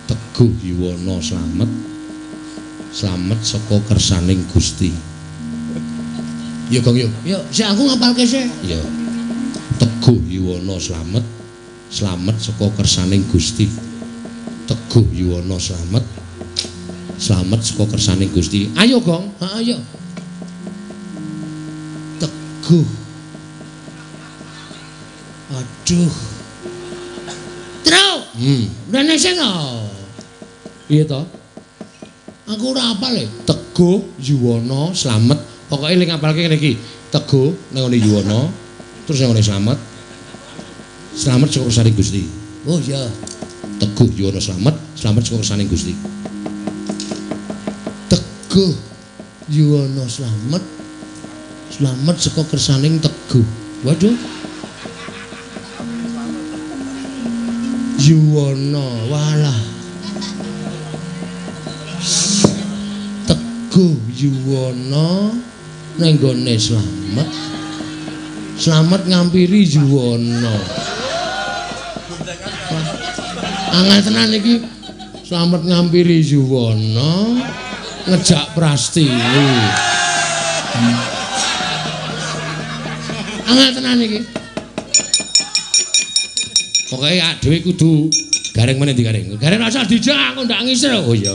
Teguh Yuwana slamet. Slamet saka kersaning Gusti. Ya Gong yo. Yo, sik aku ngapalke sik. Ya. Teguh Yuwana slamet. Slamet saka kersaning Gusti. Teguh Yuwana slamet. Slamet saka kersaning Gusti. Ayo Gong, heeh ayo. Teguh. Aduh. Tru. Rene sing to. Piye to? Aku ora apal e. Teguh Yuwana slamet. Pokoke ling ngapalke ngene iki. Teguh nang ngene Yuwana, terus nang ngene slamet. Slamet saka kersaning Gusti. Oh iya. Teguh Yuwana slamet, slamet saka kersaning Gusti. Teguh Yuwana slamet, slamet saka kersaning Teguh. Waduh. Yuwana, walah. Teguh Yuwana nang nggone slamet. Slamet ngampiri Yuwana. Angel tenan iki. Slamet ngampiri Yuwana ngejak Prastiwi. Angel tenan iki. Pokoke awake dhewe kudu gareng meneh digareng. Gareng rasa dijak aku ndak ngisir. Oh iya.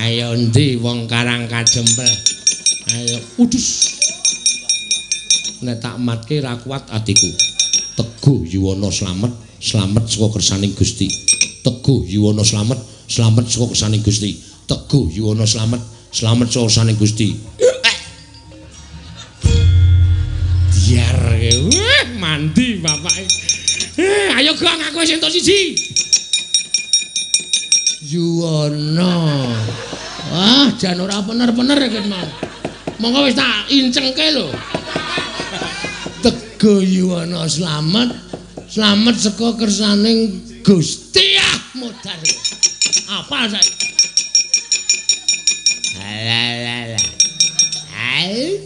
Ayo endi wong Karang Kajempel. Ayo udus. Nek tak matke ra kuat atiku. Teguh Yuwana slamet, slamet saka kersaning Gusti. Teguh Yuwana slamet, slamet saka kersaning Gusti. Teguh Yuwana slamet, slamet saka kersaning Gusti. Biar mandi bapake. Ayo Gong, aku wis entuk siji. Yuwana. Wah, jan ora bener-bener iki mau. Monggo wis tak incengke lho. Teguh Yuwana slamet, slamet saka kersaning Gusti. Ah, modar. Apa saiki? Alah. Hai.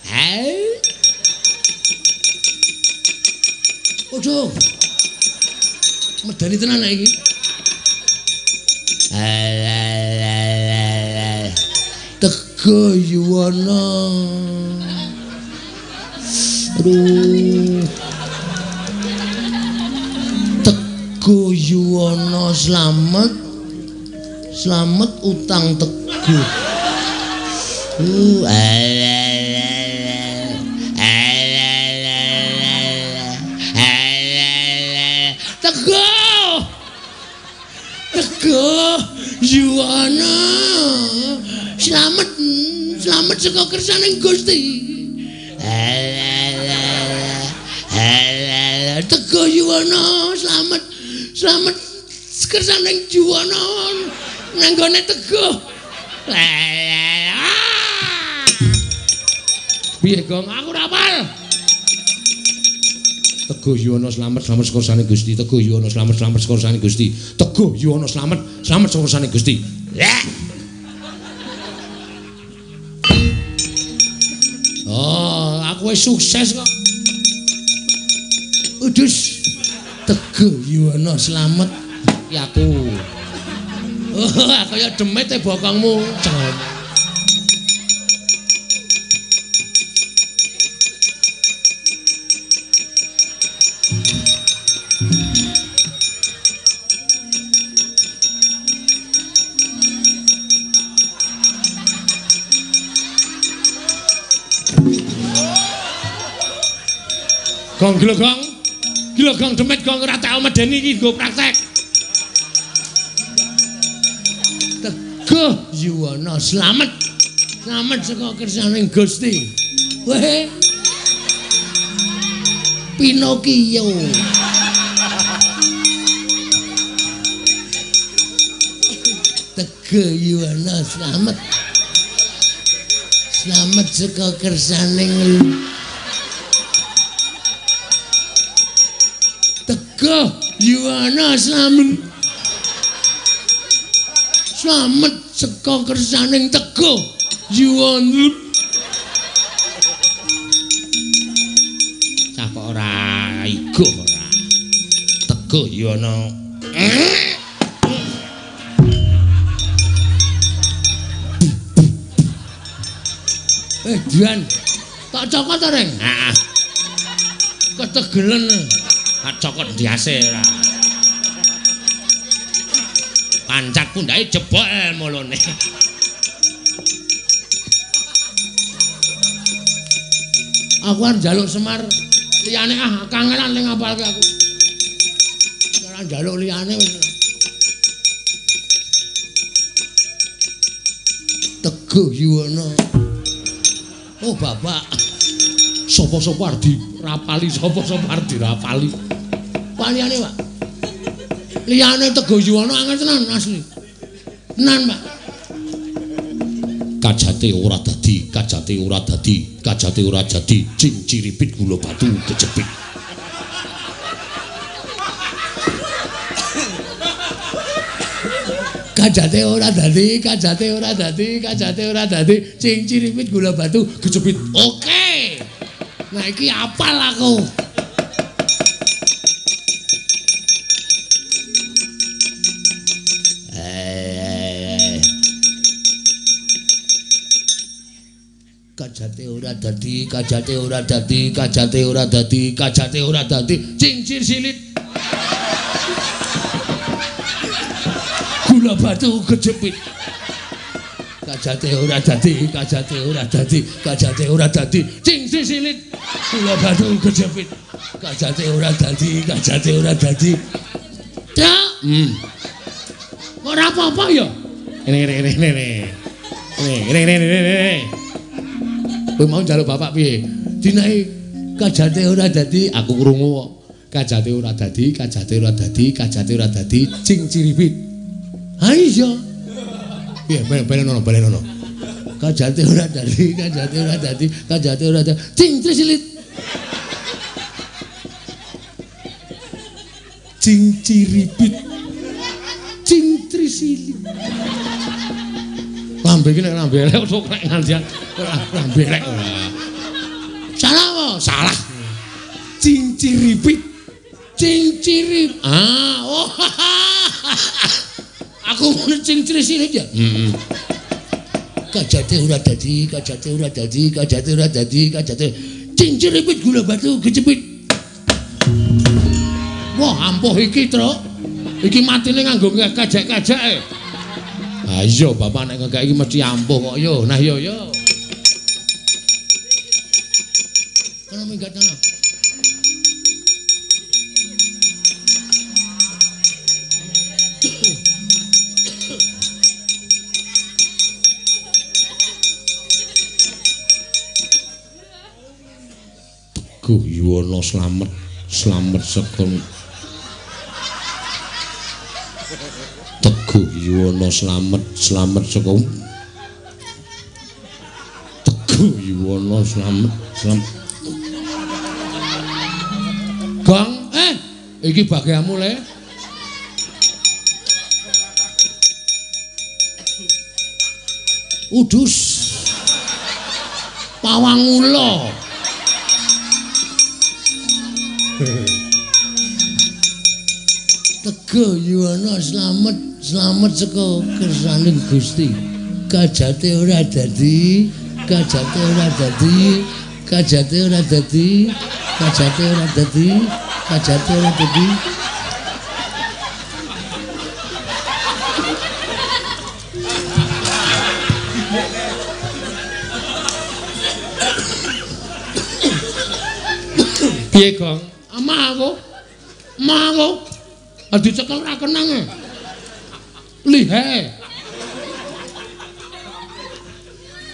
Hai. Waduh. Medeni tenan iki. Alah. Teguh Yuwana. Aduh. Teguh Yuwana slamet. Slamet utang Teguh. Teguh. Teguh Yuwana slamet, slamet saka kersaning Gusti. Teguh Yuwana slamet, slamet kersaning Yuwana nang gone Teguh. Piye Gong, aku ora apal. Teguh Yuwana slamet, slamet saka kersaning Gusti. Teguh Yuwana slamet, slamet saka kersaning Gusti. Teguh Yuwana slamet, slamet saka kersaning Gusti. Oh, aku wis sukses kok. Udus. Teguh Yuwana slamet iki aku. Oh, kaya demit e bokongmu. Gong gila gong. Gila gong demit gong ora tau medeni iki nggo praktek. Teguh Yuwana slamet. Slamet saka kersaning Gusti. Weh. Pinocchio. Teguh Yuwana slamet. Slamet saka kersaning Teguh Yuwana slamet. Slamet saka kersaning Teguh Yuwana. ora iguh ora. Teguh Yuwana. Dian. Tak cokot to, Reng? Heeh. Ketegelen. Tak cokot ndiase ora. Pancat pundhake jebol mulune. Aku arep njaluk Semar liyane ah kangelan ning ngapalke aku. Ora njaluk liyane wis. Teguh Yuwana. Oh bapak. Sapa-sapa arep dirapali, sapa-sapa arep dirapali. Pak liyane, Pak. Liyane Teguh Yuwana angel tenan asli. Tenan, Pak. Kajate ora dadi, kajate ora dadi, kajate ora jadi, cing ciripit gula batu kejepit. Kajate ora dadi, kajate ora dadi, kajate ora dadi, cing ciripit gula batu kejepit. Oke. Nah iki apal aku. Kajate ora dadi, kajate ora dadi, kajate ora dadi, kajate ora dadi, cincir silit. Gula batu kejepit. Kajate ora dadi, kajate ora dadi, kajate ora dadi, cincir silit. Gula batu kejepit. Kajate ora dadi, kajate ora dadi. Cak. Ora apa-apa ya. Ngene ngene ngene. Ngene ngene ngene. Kowe mau njaluk bapak piye? Dinae kajate ora dadi, aku krungu kok. Kajate ora dadi, kajate ora dadi, kajate ora dadi, cing ciripit. Ha iya. Piye balen ono, balen ono. Kajate ora dadi, kajate ora dadi, kajate ora dadi, cing trisilit. Cing ciripit. Cing trisilit. Lambe iki nek lambe elek kok nek nganti lambe elek. Salah apa? Salah. Cinciripit. Cincirip. Ah, oh. Aku muni cincirisilit ya. Heeh. Kajate ora dadi, kajate ora dadi, kajate ora dadi, kajate cinciripit gula batu kecepit. Wah, ampuh iki, Truk. Iki matine nganggo kajak-kajake. Ha iya bapak nek ngekek iki mesti ampuh kok yo. Nah yo yo. Kono minggat ana. Teguh Yuwana slamet, slamet saka Teguh Yuwana slamet, slamet saka Teguh Yuwana slamet, slamet. Gong, iki bagianmu le. Udus. Pawang ula. Teguh Yuwana slamet, slamet saka kersaning Gusti. Kajate ora dadi, kajate ora dadi, kajate ora dadi, kajate ora dadi, kajate ora dadi. Piye, Gong? Amah aku. Amah aku. Dicekel ora kenang e. Lihe.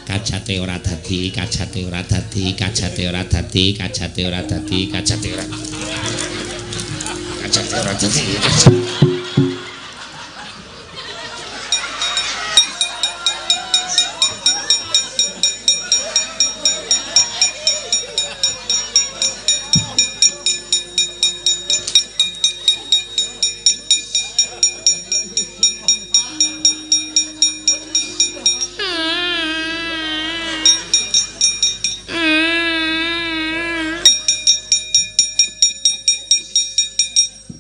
Kajate ora dadi, kajate ora dadi, kajate ora dadi, kajate ora dadi, kajate ora. Kajate ora dadi.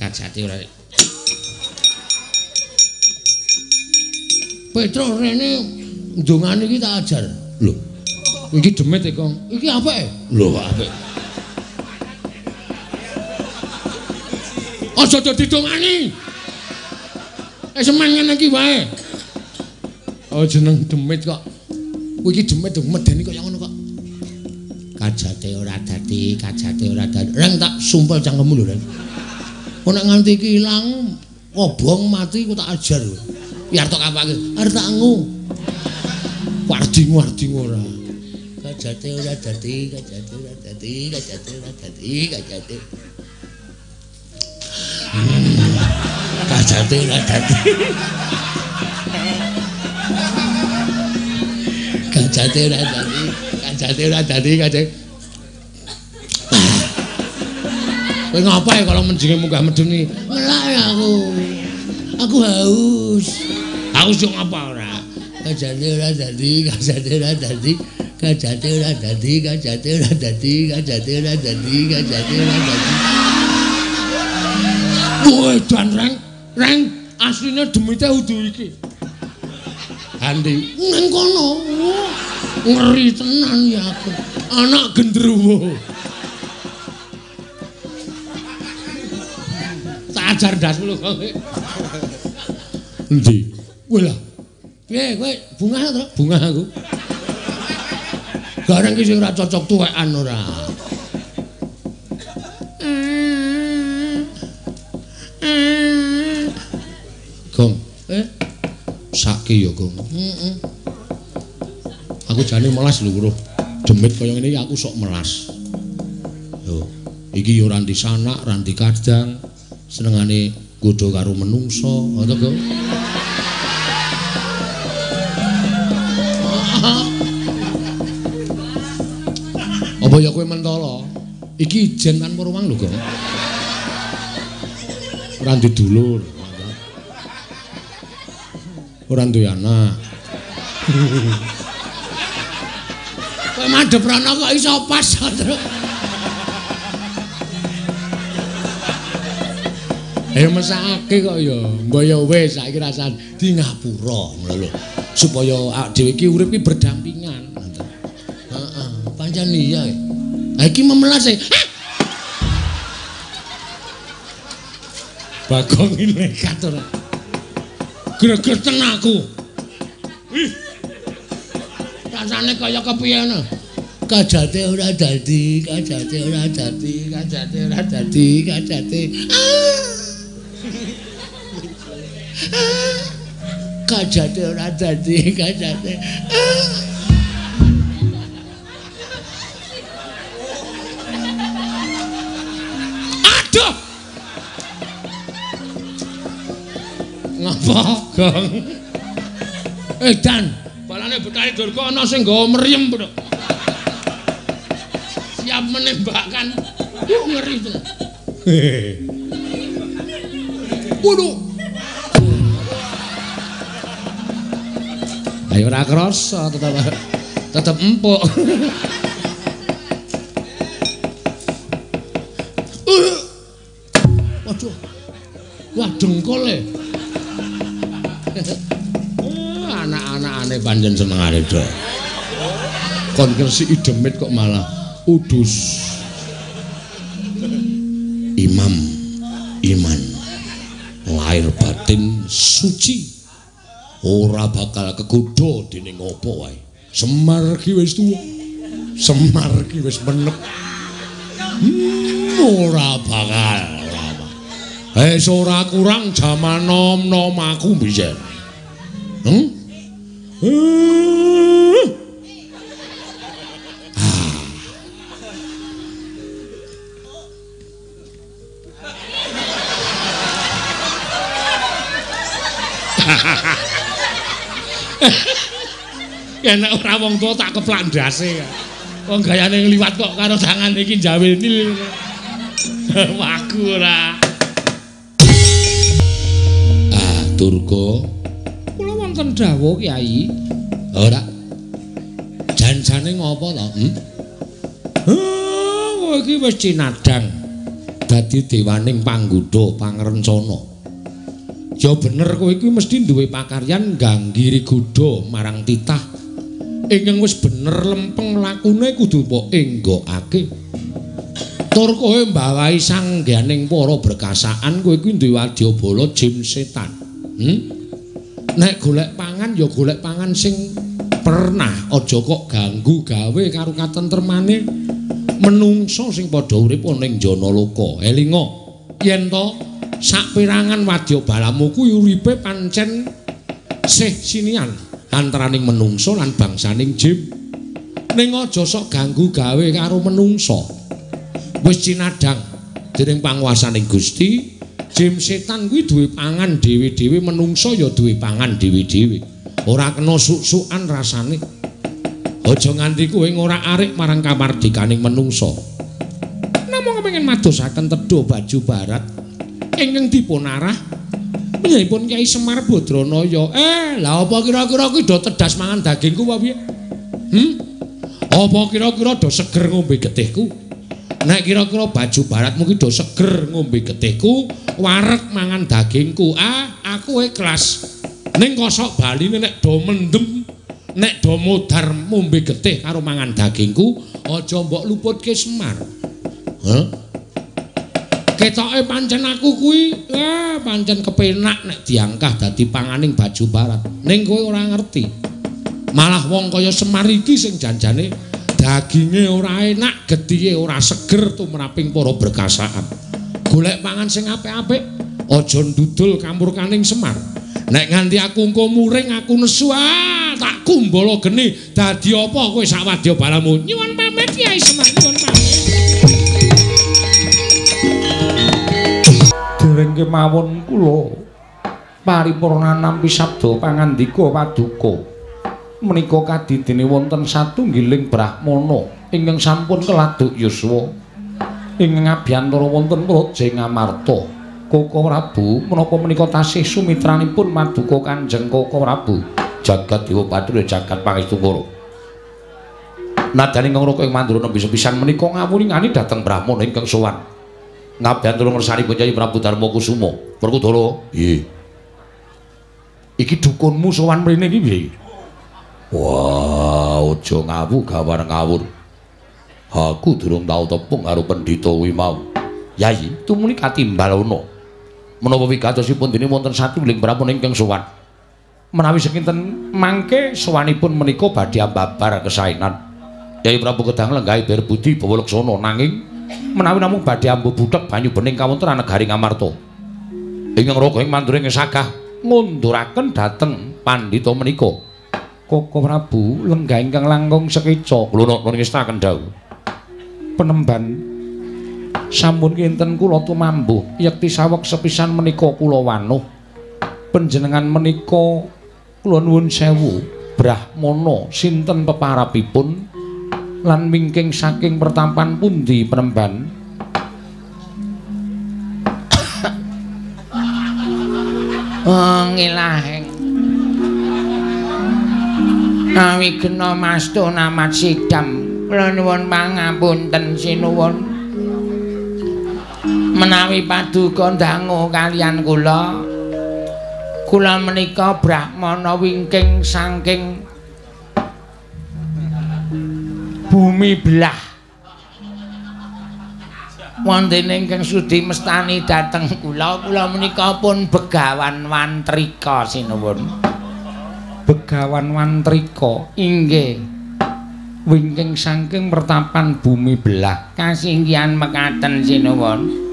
Kajate ora. Petro rene ndongane iki tak ajar. Lho. Iki demit e, Kong. Iki apik? Lho, apik. Aja dadi dongani. Semen ngene iki wae. Oh, jeneng demit kok. Kuwi iki demit medeni kaya ngono kok. Kajate ora dadi, kajate ora dadi. Reng tak sumpel cangkemmu lho, Reng. Kok nek nganti iki ilang, kobong mati ku tak ajar. Biar tok kapake, arep tak ngu. Warding-warding ora. Kajate ora dadi, kajate ora dadi, kajate ora dadi, kajate. Kajate ora dadi. Kajate ora dadi, kajate ora dadi, kajate. Kowe ngapa ya kalau menjinge munggah medun iki? Ngelak aku. Aku haus. Haus yo ngapa ora? Kajate ora dadi, kajate ora dadi, kajate ora dadi, kajate ora dadi, kajate ora dadi, kajate ora dadi. Woi, dan reng, reng asline demite udu iki. Andi nang kono. Ngeri tenan ya aku. Anak gendruwo. Tak ajar ndasmu lho kok. Endi? Kowe lah. Piye kowe bungah to? Bungah aku. Gareng ki sing ora cocok tuwekan ora. Gong. Saki ya, Gong. Heeh. Aku jane melas lho, Bro. Demit kaya ngene iki aku sok melas. Lho, iki ya ora ndi sanak, ora ndi kadang. Senengane nggodha karo menungso, ngono to, Gong. Apa ya kowe mentala? Iki ijen tanpa ruang lho, Gong. Ora ndi dulur. Ora duwe anak. Kowe madhep rono kok iso pas, Truk. Mesakake kok ya. Mbok ya wis saiki rasane di ngapura ngono lho. Supaya awake dhewe iki urip iki berdampingan. Heeh, pancen iya. Ha iki memelas e. Bagong iki nekat ora. Gregeten aku. Ih. Rasane kaya kepiye ngono? Kajate ora dadi, kajate ora dadi, kajate ora dadi, kajate. Kajate ora dadi, kajate. Aduh. Ngapa, Gong? Dan balane Betari Durga ana sing nggawa mriyem, Bro. Siap menembakkan. Ngeri tenan. Waduh. Ayo ora krasa, tetep empuk. Waduh. Wah, dengkul e. Anak-anakane pancen senengane do. Kon ngresiki demit kok malah udus. Imam iman lahir batin suci ora bakal kegodha dening apa wae. Semar ki wis tuwa. Semar ki wis menep. Ora bakal ora. Wis ora kurang jaman nom-nom aku biyen. Nek ora wong tuwa tak keplak ndase. Wong gayane ngliwat kok karo tangane iki njawil nil. Waku ora. Ah, Durga. Kula wonten dawuh, Kyai. Ora. Jan-jane ngopo to? Kowe iki wis cinadang. Dadi dewaning panggoda pangrencana. Ya bener kowe iki mesti duwe pakaryan ganggi rigoda marang titah. Ingkang wis bener lempeng lakune kudu mbok enggokake. Tur kowe mbawahi sangganing para berkasaan kowe iki duwe wadyabala jim setan. Nek golek pangan ya golek pangan sing pernah, aja kok ganggu gawe karo katentremane menungsa sing padha urip ana ing Janaloka. Elinga yen to saperangan wadyabalamu kuwi uripe pancen sih sinian antaraning menungsa lan bangsaning jim. Ning aja sok ganggu gawe karo menungsa. Wis cinadhang dening panguwasaning Gusti, jim setan kuwi duwe pangan dhewe-dhewe, menungsa ya duwe pangan dhewe-dhewe. Ora kena suk-sukan rasane. Aja nganti kowe ngorak-arik marang kamardikaning menungsa. Namung kepengin madosaken tedha baju barat ingkang dipunarah panjenenganipun Kyai Semar Badranaya. Lah apa kira-kira kuwi do tedas mangan dagingku apa piye? Apa kira-kira do seger ngombe getihku? Nek kira-kira baju baratmu ki do seger ngombe getihku, wareg mangan dagingku, aku ikhlas. Ning kosok baline nek do mendem, nek do modar ngombe getih karo mangan dagingku, aja mbok luputke Semar. Ketoke pancen aku kuwi, pancen kepenak nek diangkah dadi panganing baju barat. Ning kowe ora ngerti. Malah wong kaya Semar iki sing janjane daginge ora enak, getihe ora seger tumraping para berkasaan. Golek pangan sing apik-apik, aja ndudul kamurkaning Semar. Nek nganti aku engko muring, aku nesu, tak kumbala geni. Dadi apa kowe sak wadyabalamu? Nyuwun pamit Kyai Semar, nyuwun pamit. Dereng kemawon kula paripurna nampi sabda pangandika paduka. Menika kadidene wonten satunggiling brahmana ingkang sampun keladuk yuswa ingkang abiyantara wonten Praja Ngamarta. Koko Prabu, menapa menika tasih sumitranipun maduka Kanjeng Koko Prabu? Jagat Dewa Batara jagat Pangestungkara. Nadyan ingkang raka ing Mandura nembe sepisan menika ngawuningani dhateng brahmana ingkang sowan. Ngabiyantara ngersanipun Kyai Prabu Darma Kusuma. Werkudara, nggih. Iki dukunmu sowan mrene iki piye? Wah, aja ngawu gawar ngawur. Aku durung tau tepung karo pendhita kuwi mau. Yayi, tumuli katimbal ana. Menapa wigatosipun dene wonten satunggiling brahmana ingkang sowan. Menawi sekinten mangke sowanipun menika badhe ambabar kesaenan. Kyai Prabu kedang lenggahi ber budi bawa laksana, nanging menawi namung badhe ambu buthek banyu bening kawontenan negari Ngamarta. Ingkang raga ing Mandura ing sagah ngunduraken dhateng pandhita menika. Koko Prabu lenggah ingkang langkung sekeca kula nuwun ngestaken dawuh. Penemban sampun kinten kula tumambuh yekti saweg sepisan menika kula wanuh. Panjenengan menika kula nuwun sewu brahmana sinten peparapipun lan wingking saking pertampan pundi penemban? Ngilaheng awigena mastu namat sidam kula nuwun pangapunten sinuwun menawi paduka dangu kaliyan kula. Kula menika brahmana wingking saking bumi belah wonten ingkang sudi mestani dhateng kula. Kula menika pun Begawan Wantrika sinuwun. Begawan Wantrika inggih wingking saking pertapan bumi belah kasinggihan mekaten sinuwun.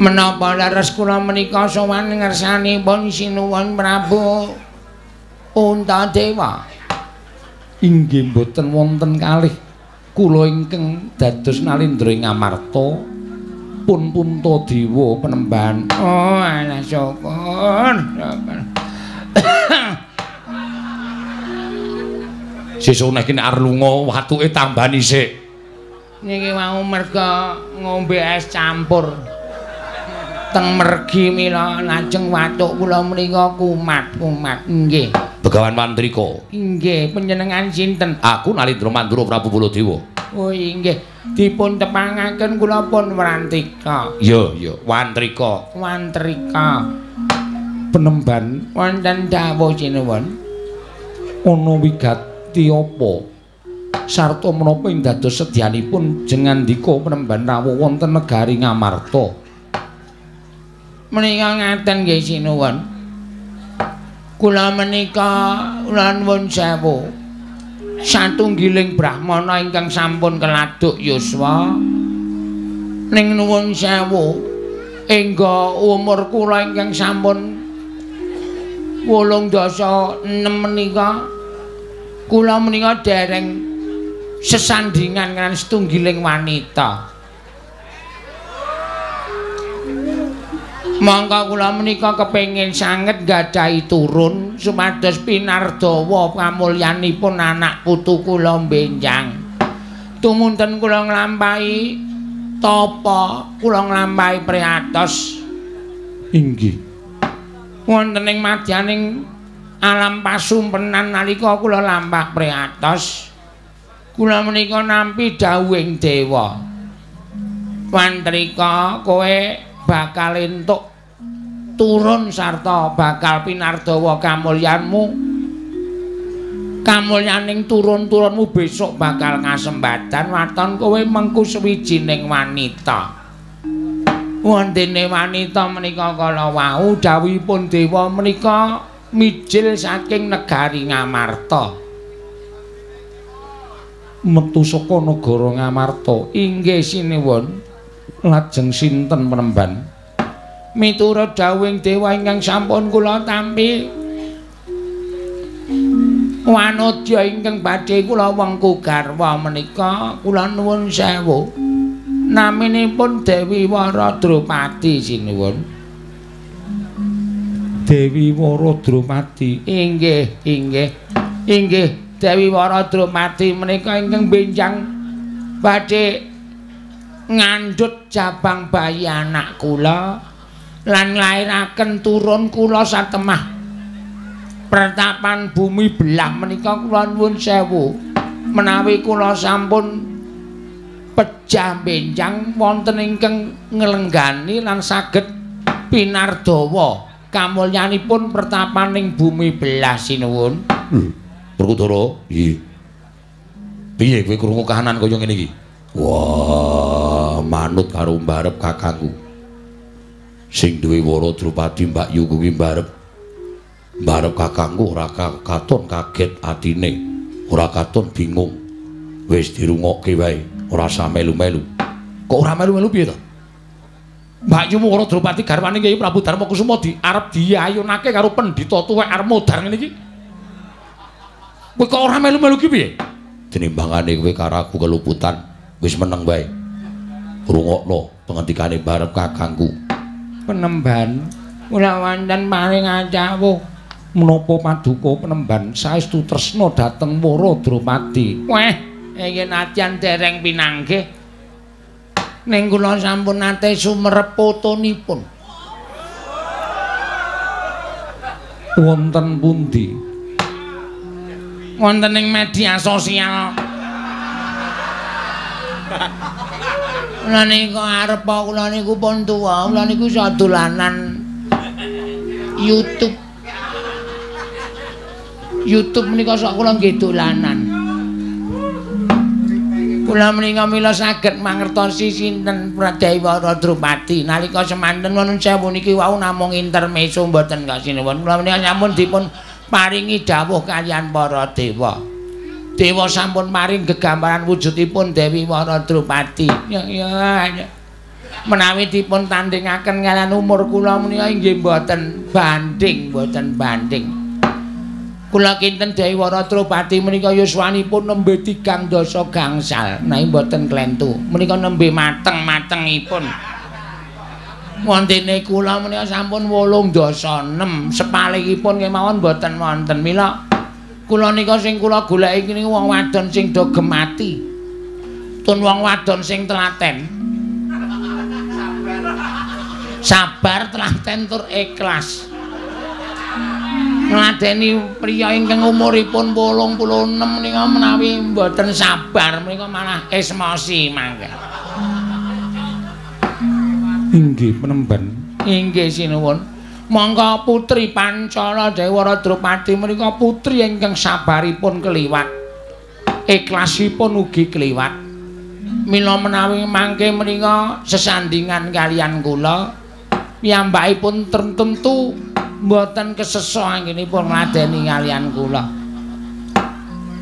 Menapa leres kula menika sowan ngersanipun sinuwun Prabu Puntadewa? Inggih mboten wonten kalih kula ingkang dados nalindra ing Ngamarta pun Puntadewa penemban. Oh alah syukur. Sesuk nek arep lunga watuke tambani sik. Niki wau merga ngombe es campur teng mergi mila lajeng watuk kula menika kumat-kumat. Nggih. Begawan Wantrika. Nggih, panjenengan sinten? Aku Nalindra Mandura Prabu Baladewa. Oh inggih, dipun tepangaken kula pun Wantrika. Iya, iya, Wantrika. Wantrika. Penemban wonten dawuh sinuwun. Ana wigati apa? Sarta menapa ing dados sedyanipun jengandika penemban rawuh wonten negari Ngamarta? Menika ngaten nggih sinuwun. Kula menika kula nuwun sewu. Satunggiling brahmana ingkang sampun keladuk yuswa ning nuwun sewu engga umur kula ingkang sampun 86 menika kula menika dereng sesandingan kan setunggiling wanita. Mongko kula menika kepengin sanget gadhahi turun supados pinardawa kamulyanipun anak putu kula benjang. Tumunten kula nglampahi tapa, kula nglampahi priatos. Inggih. Wonten ing madyaning alam pasumpenan nalika kula lampah priatos, kula menika nampi dawuhing dewa. Wantrika, kowe bakal entuk turun sarta bakal pinardawa kamulyanmu. Kamulyaning turun-turunmu besok bakal kasembatan waton kowe mengku sewijining wanita. Wontene wanita menika kala wau dawuhipun dewa menika mijil saking negari Ngamarta. Metu saka negara Ngamarta. Inggih sinuwun. Lajeng sinten penemban? Miturut dawuhing dewa ingkang sampun kula tampi, wanodya ingkang badhe kula wengku garwa menika kula nuwun sewu. Naminipun Dewi Wara Drupadi sinuwun. Dewi Wara Drupadi. Inggih, inggih. Inggih, Dewi Wara Drupadi menika ingkang benjang badhe ngandhut jabang bayi anak kula lan nglairaken turun kula satemah pertapan bumi belah menika kula nuwun sewu. Menawi kula sampun pejah benjang wonten ingkang nglenggani lan saged pinardawa kamulyanipun pertapaning bumi belah sinuwun. Werkudara, nggih. Piye kowe krungu kahanan kaya ngene iki? Wah, manut karo mbarep kakangku. Sing duwe Wara Drupadi Mbak Yu kuwi mbarep. Mbarep kakangku ora katon kaget atine, ora katon bingung. Wis dirungokke wae, ora usah melu-melu. Kok ora melu-melu piye to? Mbak Yu Wara Drupadi garwane Kyai Prabu Darma Kusuma di arep diayunake karo pendhita tuwek arep modar ngene iki. Kowe kok ora melu-melu ki piye? Tinimbangane kowe karo aku keluputan, wis meneng wae. Rungokno pengendikane mbarep kakangku. Penemban kula wonten paring acawuh. Menapa paduka penemban saestu tresna dhateng Wara Drupadi? Weh, iki nadyan dereng pinanggih. Ning kula sampun nate sumerep fotonipun. Wonten pundi? Wonten ing media sosial. Kula niku arep kula niku pun tuwa, kula niku iso dolanan YouTube. YouTube menika sok kula nggih dolanan. Kula menika mila saged mangertosi sinten Dewi Wara Drupadi. Nalika semanten nuwun sewu niki wau namung intermezzo mboten kasinuwun. Kula menika sampun dipun paringi dawuh kaliyan para dewa. Dewa sampun paring gegambaran wujudipun Dewi Wara Drupadi. Ya, ya. Menawi dipun tandingaken kaliyan umur kula menika inggih mboten banding, mboten banding. Kula kinten Dewi Wara Drupadi menika yuswanipun nembe 3 dasa gangsal, menawi mboten klentu. Menika nembe mateng-matengipun. Wontene kula menika sampun 8 dasa 6, sepalihipun kemawon mboten wonten. Mila kula nika sing kula goleki niku wong wadon sing do gemati. Tun wong wadon sing telaten. Sabar, telaten tur ikhlas. Ngladeni priya ingkang umuripun 86 menika menawi mboten sabar menika malah esmosi mangke. Inggih penemban. Inggih sinuwun. Monggo putri Pancala Dewara Drupadi menika putri ingkang sabaripun keliwat. Ikhlasipun ugi keliwat. Mila menawi mangke menika sesandingan kalian kula, piyambakipun tentu mboten keseso anggenipun ngladeni kalian kula.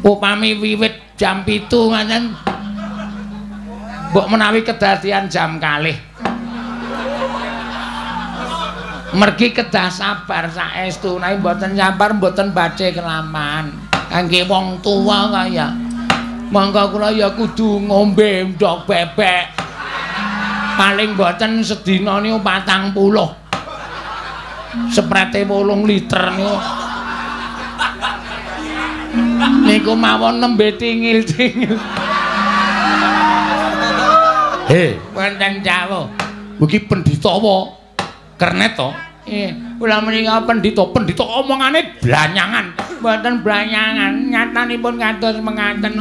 Upami wiwit jam 7 ngaten mbok menawi kedadian jam 2. Mergi kedah sabar saestu, nek mboten sabar mboten badhe kelaman. Kangge wong tuwa kaya monggo kula ya kudu ngombe ndhog bebek. Paling mboten sedina niku 40. Seprete 8 liter niku. Niku mawon nembe tingil-tingil. He, wonten dawuh. Iki pendhita apa? Kernet to? Kula menika pendhita, pendhita omongane blanyangan. Mboten blanyangan, nyatanipun kados mengaten.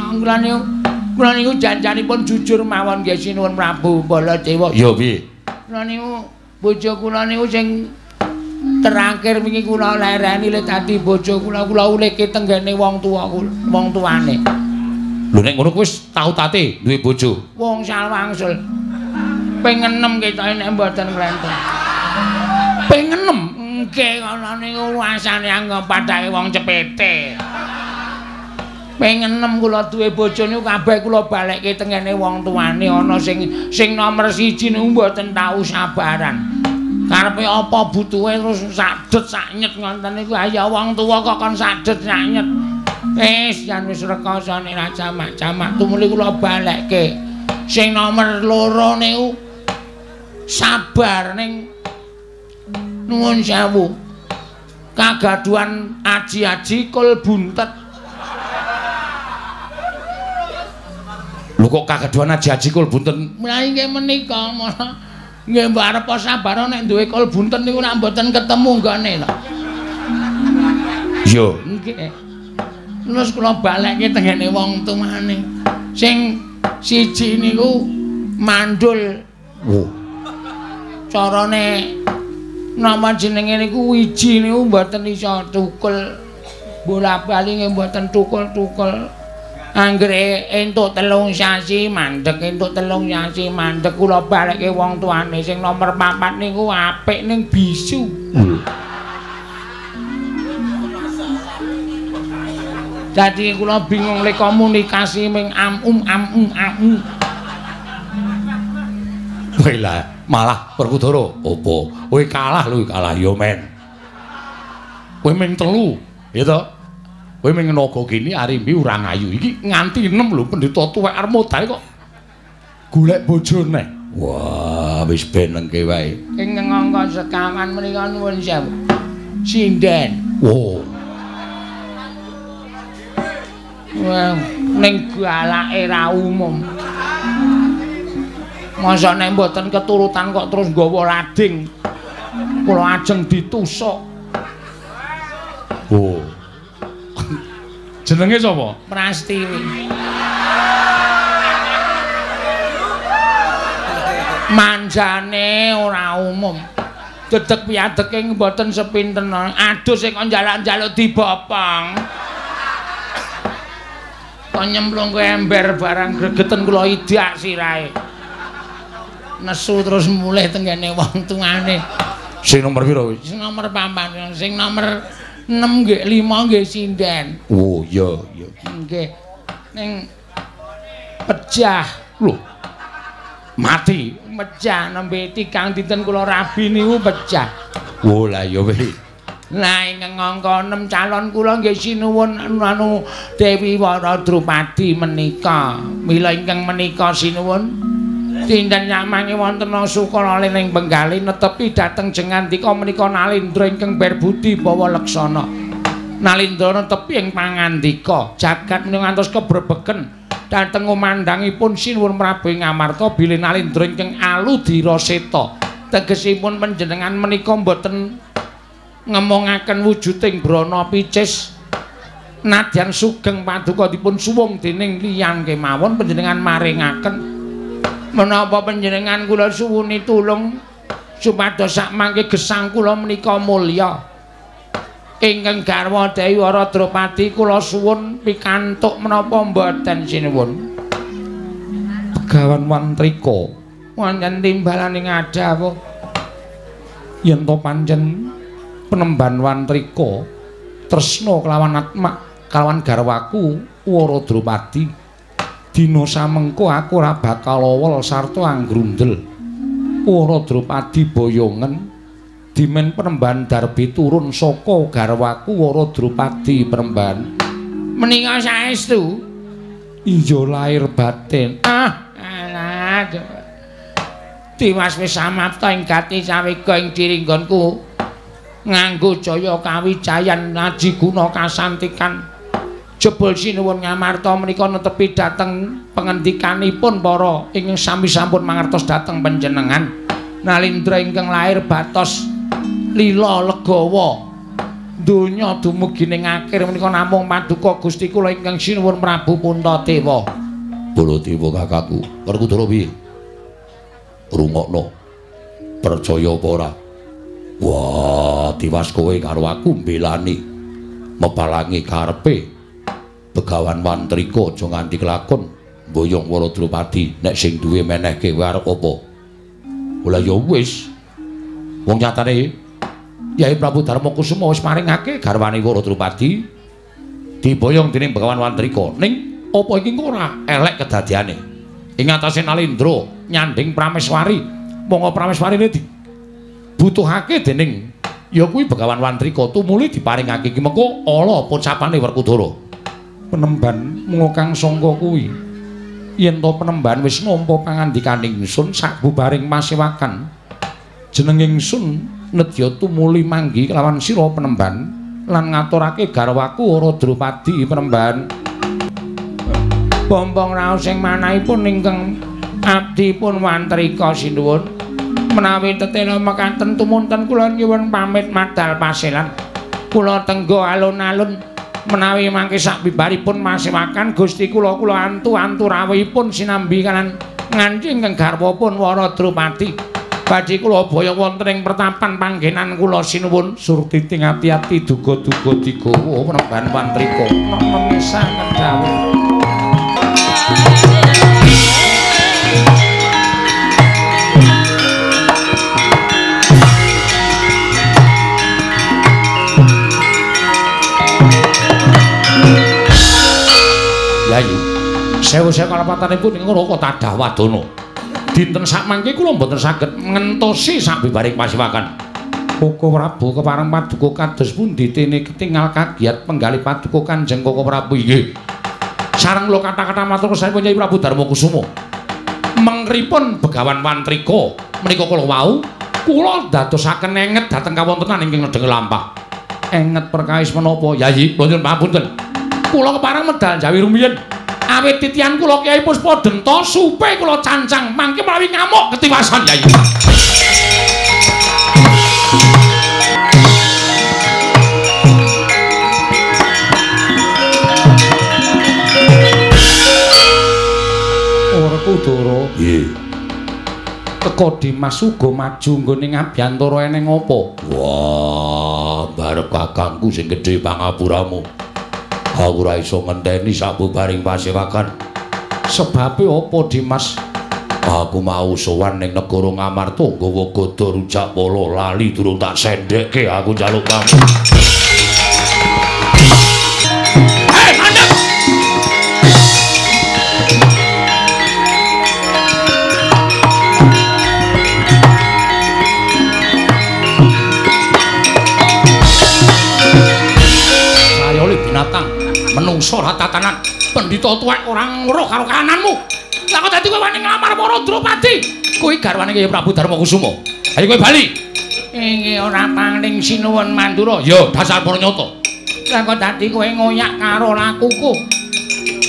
Kula niku janjanipun jujur mawon nggih sinuwun Prabu Baladewa. Ya piye? Kula niku bojo kula niku sing terakhir wingi kula lereni le dadi bojo kula, kula ulihke tenggene wong tuwa kula, wong tuane. Lho nek ngono kuwi wis tau tate duwe bojo. Wong salwangsul. Ping 6 ketoke nek mboten klenten. Ping 6 nggih ngono niku rasane anggep padake wong cepete. Ping 6 kula duwe bojo niku kabeh kula balekke tengene wong tuane, ana sing nomor 1 niku mboten tau sabaran. Karepe apa butuhe terus sadet saknyet ngoten niku, ayo wong tuwa kok kon sadet saknyet. Wis jan wis rekasane ra jamak-jamak tumuli kula balekke. Sing nomor 2 niku sabar ning nuwun sewu. Kagaduhan aji-aji kul buntet. Lho kok kagaduhan aji-aji kul buntet? Lah inggih menika nggih mbok arep sabar nek duwe kul buntet niku nek mboten ketemu nggone lho. Iya. Nggih. Terus kula balekke tengene wong tuane. Sing siji niku mandul. Wo. Carane napa jenenge niku wiji niku mboten iso tukul. Bola-bali nggih mboten tukul-tukul. Anggere entuk 3 sasi mandek, entuk 3 sasi mandek kula balekke wong tuane. Sing nomor 4 niku apik ning bisu. Dadi kula bingung le komunikasi ming am-um am-um am. Weh lah, malah Werkudara apa? Kowe kalah lho, kalah ya men. Kowe ming 3, ya to? Kowe ming naga kene Arimbi ora ngayu. Iki nganti 6 lho pendhita tuwek arep modal kok golek bojo neh. Wah, wis benengke wae. Ing angka sekawan menika nuwun sewu. Sinden. Oh. Wah, ning galake ra umum. Masa nek mboten keturutan kok terus nggawa lading. Kula ajeng ditusuk. Oh. Jenenge sapa? Prastiwi. Manjane ora umum. Dedeg piyadeke mboten sepinten. Aduh sing kon njaluk-njaluk dibopong. Kon nyemplung ke ember barang gregeten kula idak sirahe. Nesu terus mulih tenggene wong tuane. Sing nomor pira kuwi? Sing nomor 4, sing nomor 6 nggih 5 nggih sinden. Oh iya iya. Nggih. Ning pejah. Lho. Mati. Pejah nembe 3 dinten kula rabi niku pejah. Oh lah ya wis. Lah ingkang angka 6 calon kula nggih sinuwun anu Dewi Wara Drupadi menika. Mila ingkang menika sinuwun dinten nyamange wonten Sukala ing Benggali netepi dhateng jengandika menika Nalindra ingkang berbudi bawa leksana. Nalindra netepi ing pangandika jagat menika ngantos kebrebegen dhateng umandhangipun sinuwun Prabu ing Amarta bilih Nalindra ingkang aludira seta. Tegesipun panjenengan menika mboten ngemongaken wujuding brana picis. Nadyan sugeng paduka dipun suwung dening liyan kemawon panjenengan maringaken. Menapa panjenengan kula suwuni tulung supados sakmangke gesang kula menika mulya. Ingkang garwa Dewi Wara Drupadi kula suwun pikantuk menapa mboten sinuwun. Begawan Wantrika wonten timbalaning adhawuh yen to pancen penemban Wantrika tresna kelawan atmak kalawan garwaku Wara Drupadi dina samengko aku ora bakal awel sarta anggrundel. Wara Drupadi boyongen dimen penemban Darbi turun saka garwaku Wara Drupadi penemban. Menika saestu? Iya lahir batin. Ah, alah. Tiwas wis samapta ing gati sawega ing diringgonku nganggo jaya kawijayan aji guna kasantikan. Jebul sinuwun Ngamarta menika netepi dhateng pengendikanipun para ingkang sami sampun mangertos dhateng panjenengan. Nalindra ingkang lair batos lila legawa donya dumugi ning akhir menika namung paduka Gusti kula ingkang sinuwun Prabu Puntadewa. Baladewa kakakku, Werkudara piye? Rungokno. Percaya apa ora? Wah, tiwas kowe karo aku mbelani mebalangi karepe Begawan Wantrika aja nganti kelakon mboyong Wara Drupadi nek sing duwe menehke kowe arep apa? Lah ya wis. Wong nyatane Yai Prabu Darma Kusuma wis maringake garwane Wara Drupadi diboyong dening Begawan Wantrika. Ning apa iki engko ora elek kedadiane? Ing atase Nalindra nyanding Prameswari, monggo Prameswarine dibutuhake dening ya kuwi Begawan Wantrika tumuli diparingake iki mengko ala pocapane Werkudara. Penemban mula kang sangka kuwi yen to penemban wis nampa pangandikaning ingsun sabubaring masewakan jeneng ingsun nedya tumuli manggi kelawan sira penemban lan ngaturake garwaku Wara Drupadi penemban. Bombong raos ing manahipun ingkang abdipun Wantrika sinuwun menawi tetela mekaten tumunten kula nyuwun pamit madal paselan. Kula tenggo alun-alun menawi mangke sabibaripun masewakan Gusti kula kula antu-antu rawuhipun sinambi kalan nganti ingkang garwapun Wara Drupadi. Badhe kula boyong wonten ing pertapan panggenan kula sinuwun. Surtiting ati-ati duga-duga digawa penemban Wantrika nemisaken dawuh. Yayi, sewu-sewu kalapatanipun ing Raka Tadah Wadana. Dinten sakmangke kula mboten saged ngentosi sabibaring pasiwakan. Koko Prabu kepareng paduka kados pundi dene ketingal kagiat penggalih paduka Kanjeng Koko Prabu? Inggih. Sareng kula kata-kata matur saipun Kyai Prabu Darma Kusuma. Mengripun Begawan Wantrika menika kula wau kula dadosaken enget dhateng kawontenan ingkang nedheng lampah. Enget perkawis menapa? Yayi, kula nyuwun pangapunten. Kula kepareng medal jawi rumiyin. Awit titian kula Kyai Puspa Denta supe kula cancang mangke menawi ngamuk ketiwasan Yayi. Werkudara. Nggih. Teka Dimas uga maju nggone ngabyantara eneng apa? Wah, barep kakangku sing gedhe pangapuramu. Aku ora iso ngenteni sabubaring pasewakan. Sebabe apa, Dimas? Aku mau sowan ning negara Ngamarta nggawa gada rujak pala lali durung tak sendhekke aku njaluk pamit. Hei, mandek! Sayole binatang menungso ora tatanan, pendhita tuwek ora ngruh karo kahananmu. Lah kok dadi kowe wani nglamar Wara Drupadi? Kuwi garwane Kyai Prabu Darma Kusuma. Ayo kowe bali. Inggih ora pangling sinuwun Mandura. Ya dasar para nyata. Lah kok dadi kowe ngoyak karo lakuku.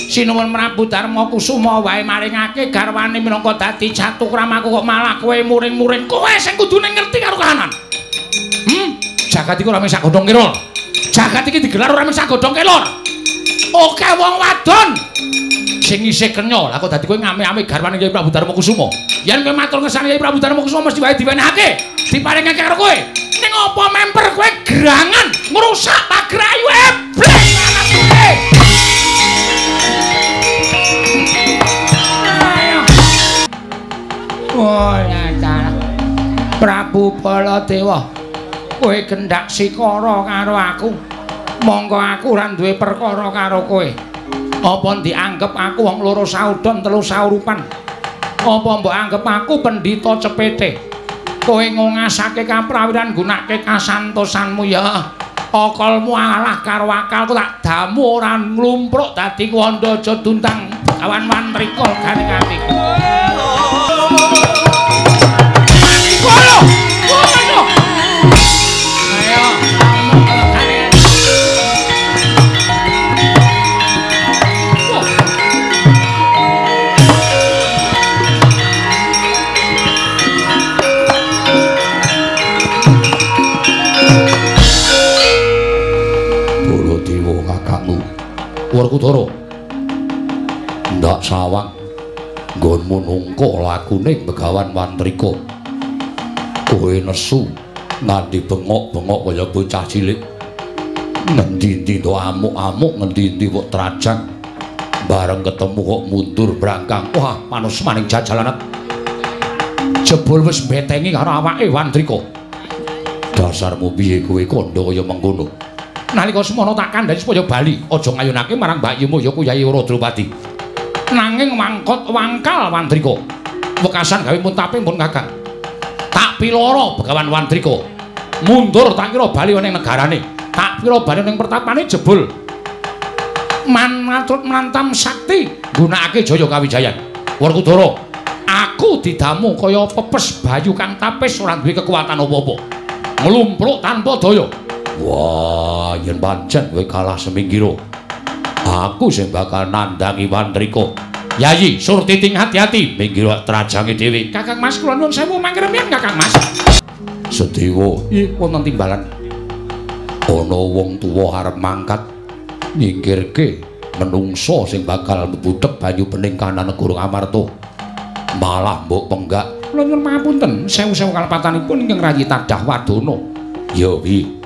Sinuwun Prabu Darma Kusuma wae maringake garwane minangka dadi catukramaku kok malah kowe muring-muring. Kowe sing kudune ngerti karo kahanan. Jagat iki ora mung sak godhong kelor. Jagat iki digelar ora mung sak godhong kelor. Oke wong wadon sing isih kenya. Lah kok dadi kowe ngame-ame garwane Kyai Prabu Darma Kusuma. Yen kowe matur ngersane Kyai Prabu Darma Kusuma mesti wae diwenehake. Diparingake karo kowe. Ning apa memper kowe gerangan ngrusak pager ayu eblek anak kowe. Oh ya salah. Prabu Baladewa, kowe gendak sikara karo aku. Monggo aku ora duwe perkara karo kowe. Apa dianggep aku wong loro saudon telu saurupan? Apa mbok anggep aku pendhita cepete? Kowe ngongasake kaprawiran gunake kasantosanmu ya. Akalmu alah karo akalku tak damu ora nglumpruk dadi kuwanda aja duntang kawan Wantrika garing atiku. Werkudara ndak sawang nggonmu nungka lakune Begawan Wantrika. Kowe nesu nganti bengok-bengok kaya bocah cilik. Ngendi-endi ndo amuk-amuk, ngendi-endi kok trajang. Bareng ketemu kok mundur brangkang. Wah, manus maning jajalanet. Jebul wis mbetengi karo awake Wantrika. Dasarmu piye kowe kandha kaya mengkono? Nalika semono tak kandhani supaya bali, aja ngayunake marang mbakyumu ya Kyai Drupadi. Nanging wangkot wangkal Wantrika. Wekasan gawe muntape pun Kakang. Tak piloro Begawan Wantrika. Mundur tak kira bali ning negarane. Tak kira bali ning pertapane jebul. Man matrut mlantam sakti nggunakake Jaya Kawijayan. Werkudara, aku didamu kaya pepes bayu kang tapis ora duwe kekuatan apa-apa. Nglumpruk tanpa daya. Wah, yen pancen kowe kalah semingkira. Aku sing bakal nandangi Wantrika. Yayi, Surtiting hati-hati, minggir trajange dhewe. Kakang Mas kula nuwun sewu mangke rumiyin Kakang Mas. Sedewa, ih wonten timbalan. Ana wong tuwa arep mangkat nyingkirke menungsa sing bakal mbudhek banyu bening kanan negara Amarta. Malah mbok penggak. Kula nyuwun pangapunten, sewu-sewu kalepatanipun ingkang rayi tadah wadana. Ya piye?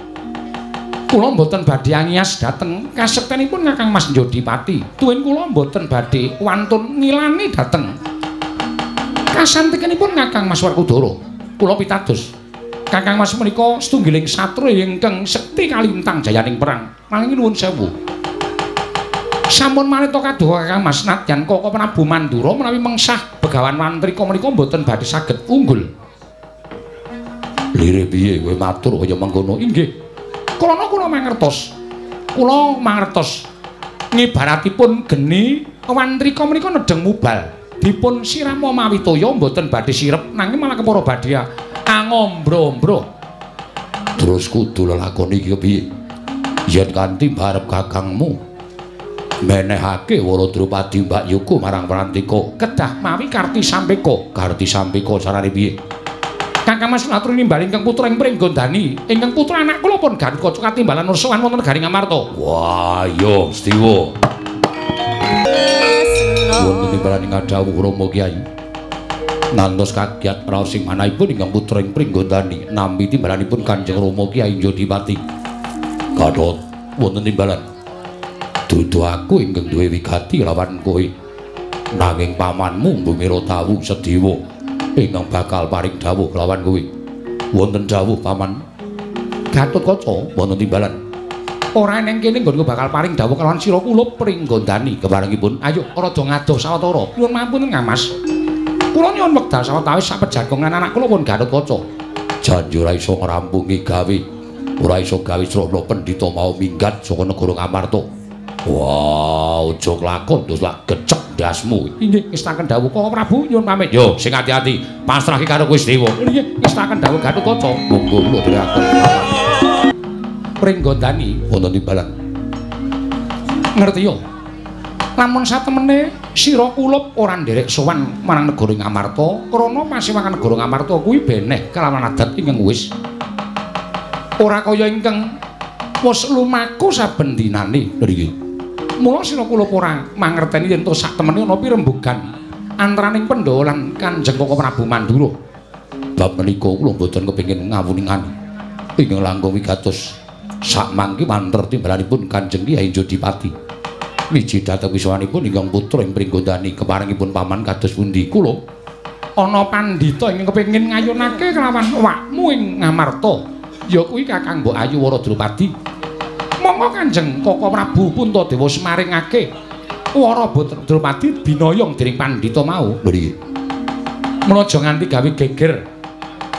Kula mboten badhe angiyas dhateng kasektenipun Kakang Mas Njodipati. Tuwin kula mboten badhe wantun ngilani dhateng kasantikenipun Kakang Mas Werkudara. Kula pitados, Kakang Mas menika setunggiling satriya ingkang sekti kalintang jayaning perang. Nanging nuwun sewu, sampun manita kaduka Kakang Mas nadyan Koko Prabu Mandura menawi mengsah Begawan Wantrika menika mboten badhe saged unggul. Lire piye kowe matur kaya mengkono? Inggih. Krana kula mangertos. Kula mangertos ngibaratipun geni Wantrika menika nedheng mubal. Dipun sirama mawi toya mboten badhe sirep nanging malah kepara badhe angombro-ombro. Terus kudu lelakon iki kepiye? Yen kanthi barep kakangmu menehake Wara Drupadi Mbak Yuku marang Prantika, kedah mawi Karti Sampeka. Karti Sampeka carane piye? Kakang Mas atur nimbal ingkang putra ing Pringgondani, ingkang putra anak kula pun Garuda katimbalan sowan wonten Garing Amarta. Wah, yo Stiwa. Wonten timbalan ing dawuh Rama Kyai. Ngantos kagiat raos sing manahipun ingkang putra ing Pringgondani nampi timbalanipun Kanjeng Rama Kyai Njodipati. Gatot wonten timbalan. Dudu aku ingkang duwe wigati lawan kowe. Nanging pamanmu Bumira Tawu Sediwa ingkang bakal paring dawuh lawan kowe. Wonten dawuh paman. Gatotkaca wonten timbalan. Ora eneng kene nggonku bakal paring dawuh kalawan sira kula Pringgondani. Keparengipun ayo rada ngadoh sawetara. Nyuwun pangapunten Kang Mas. Kula nyuwun wekdal sawetawis sapejagongan anak kula pun Gatotkaca. Janji ora iso ngrampungi gawe. Ora iso gawe srana pendhita mau minggat saka negara Ngamarta. Wah, aja klakon terus lak gecek ndasmu. Inggih, ngestaken dawuh Koko Prabu nyuwun pamit. Yo, sing ati-ati, pasrahke karo Gusti Dewa. Nggih, ngestaken dawuh Gatotkaca. Monggo kula dherekaken. Pringgondani wonten timbalan. Ngerti yo. Lamun satemene sira kulup ora nderek sowan marang negara Ngamarta, krana pasewakan negara Ngamarta kuwi beneh kalawan adat ingkang wis. Ora kaya ingkang wis lumaku saben dinane. Lho iki. Mula sira kula ora mangerteni yen to sak temene ana pirembugan antaraning Pandhawa lan Kanjeng Koko Prabu Mandura. Bab menika kula mboten kepengin ngawuningani. Ingkang langkung wigatos sakmangke wanter timbalanipun Kanjeng Kyai Jodipati. Miji dhateng wiswanipun ingkang putra ing Pringgondani keparengipun paman kados pundi kula ana pandhita ingkang kepengin ngayunake kelawan awakmu ing Ngamarta. Ya kuwi Kakang Mbok Ayu Wara Drupadi. Monggo Kanjeng Koko Prabu Puntadewa semaringake Wara Drupadi binoyong dening pandhita mau. Lho iki. Mula aja nganti gawe geger.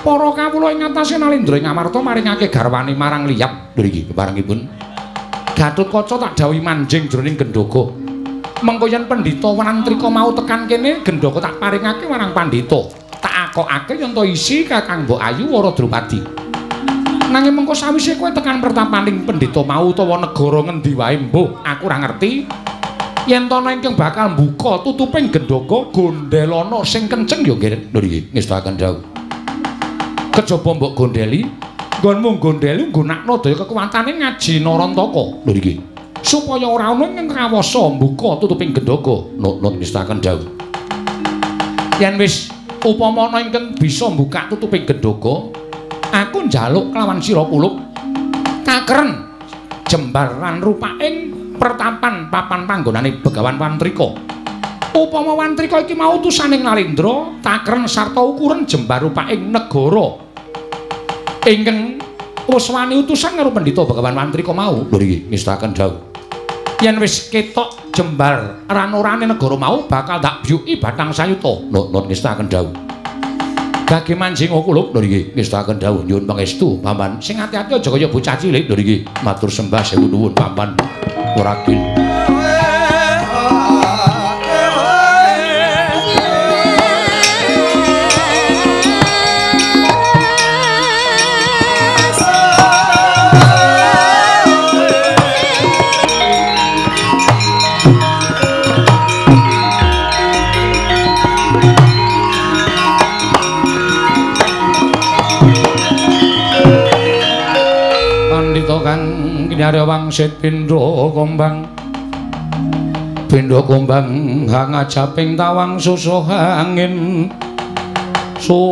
Para kawula ing atase Nalendra ing Ngamarta maringake garwane marang liyap. Lho iki keparengipun Gatotkaca tak dawuhi manjing jroning gendhaga. Mengko yen pendhita Wantrika mau tekan kene gendhaga tak paringake marang pandhita. Tak akokake yen to isi Kakang Mbok Ayu Wara Drupadi. Nanging mengko sawise kowe tekan pertapaning pendhita mau utawa negara ngendi wae mbuh aku ora ngerti. Yen to ana ingkang bakal mbuka tutuping gendhaga gondhelana sing kenceng ya nggih. Lho iki ngestakaken dawuh. Kejaba mbok gondheli, nggonmu gondheli nggunakno daya kekuwatane ngaji Narantaka. Lho iki. Supaya ora ana ingkang kawasa mbuka tutuping gendhaga. Nut ngestakaken dawuh. Yen wis upama ana ingkang bisa mbuka tutuping gendhaga, aku njaluk kelawan sira kulup kakeren jembar lan rupaing pertapan papan panggonane Begawan Wantrika. Upama Wantrika iki mau utusaning Nalendra, takeren sarta ukuran jembar rupaing negara ingkang wis wani utusan karo pendhita Begawan Wantrika mau. Lho iki ngestakaken dawuh. Yen wis ketok jembar ranorane negara mau bakal tak byuki batang sayuta. Nut ngestakaken dawuh. Gage manjing kulup lho iki ngestakaken dawuh nyuwun pangestu paman. Sing ati-ati aja kaya bocah cilik lho iki. Matur sembah sewu nuwun paman. Ragil. Pandhita kang kinarya wangsit pindha kombang pindha kombang hangajaping tawang susuh angin susuh